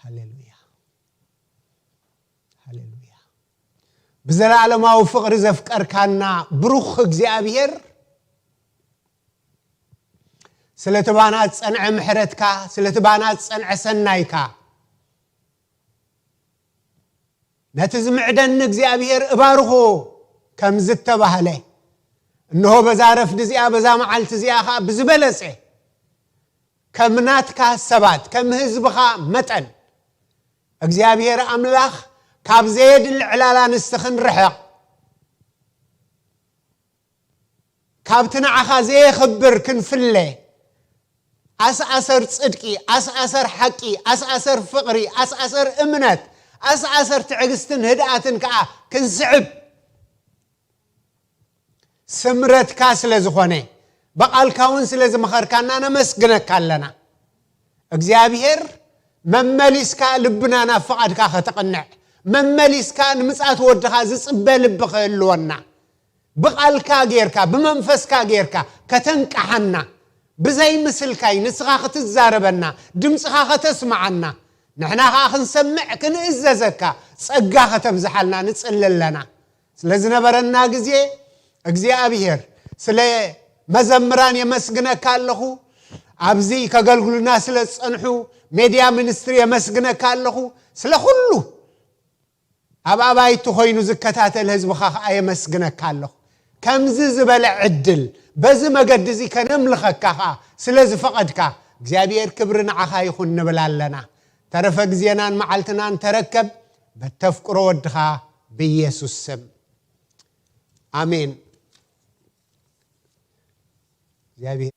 ሃሌሉያ፣ ሃሌሉያ። ብዘለኣለማዊ ፍቕሪ ዘፍቀርካና ብሩኽ እግዚኣብሔር፣ ስለቲ ባና ዝጸንዐ ምሕረትካ፣ ስለቲ ባና ዝጸንዐ ሰናይካ፣ ነቲ ዝምዕደኒ እግዚኣብሔር እባርኾ ከም ዝተባህለ፣ እንሆ በዛ ረፍዲ እዚኣ፣ በዛ መዓልቲ እዚኣ ኸኣ ብዝበለጸ ከም ናትካ ሰባት፣ ከም ህዝብኻ መጠን፣ እግዚኣብሔር ኣምላኽ ካብ ዘየድሊ ዕላላ ንስኺ ክንርሕቕ፣ ካብቲ ንዓኻ ዘየኽብር ክንፍለ፣ ኣስኣሰር ጽድቂ፣ ኣስኣሰር ሓቂ፣ ኣስኣሰር ፍቕሪ፣ ኣስኣሰር እምነት፣ ኣስኣሰር ትዕግስትን ህድኣትን ከኣ ክንስዕብ፣ ስምረትካ ስለ ዝኾነ፣ ብቓልካ እውን ስለ ዝመኸርካና ነመስግነካ ኣለና። እግዚኣብሔር መመሊስካ ልብና ናብ ፍቓድካ ከተቕንዕ፣ መመሊስካ ንምጽኣት ወድኻ ዝጽበ ልቢ ክህልወና፣ ብቓልካ ጌርካ፣ ብመንፈስካ ጌርካ ከተንቅሓና፣ ብዘይ ምስልካይ ንስኻ ክትዛረበና፣ ድምፅኻ ከተስምዓና፣ ንሕና ኸዓ ክንሰምዕ ክንእዘዘካ ጸጋ ከተብዝሓልና ንጽሊ ኣለና። ስለ ዝነበረና ግዜ እግዚኣብሔር፣ ስለ መዘምራን የመስግነካ ኣለኹ። ኣብዚ ከገልግሉና ስለ ዝጸንሑ ሜድያ ሚኒስትሪ የመስግነካ ኣለኹ። ስለ ኩሉ ኣብ ኣባይቲ ኮይኑ ዝከታተል ህዝብኻ ኸዓ የመስግነካ ኣለኹ። ከምዚ ዝበለ ዕድል በዚ መገዲ እዚ ከነምልኸካ ኸዓ ስለ ዝፈቐድካ እግዚኣብሔር ክብሪ ንዓኻ ይኹን ንብል ኣለና። ተረፈ ግዜናን መዓልትናን ተረከብ በተፍቅሮ ወድኻ ብኢየሱስ ስም። ኣሜን። እግዚኣብሔር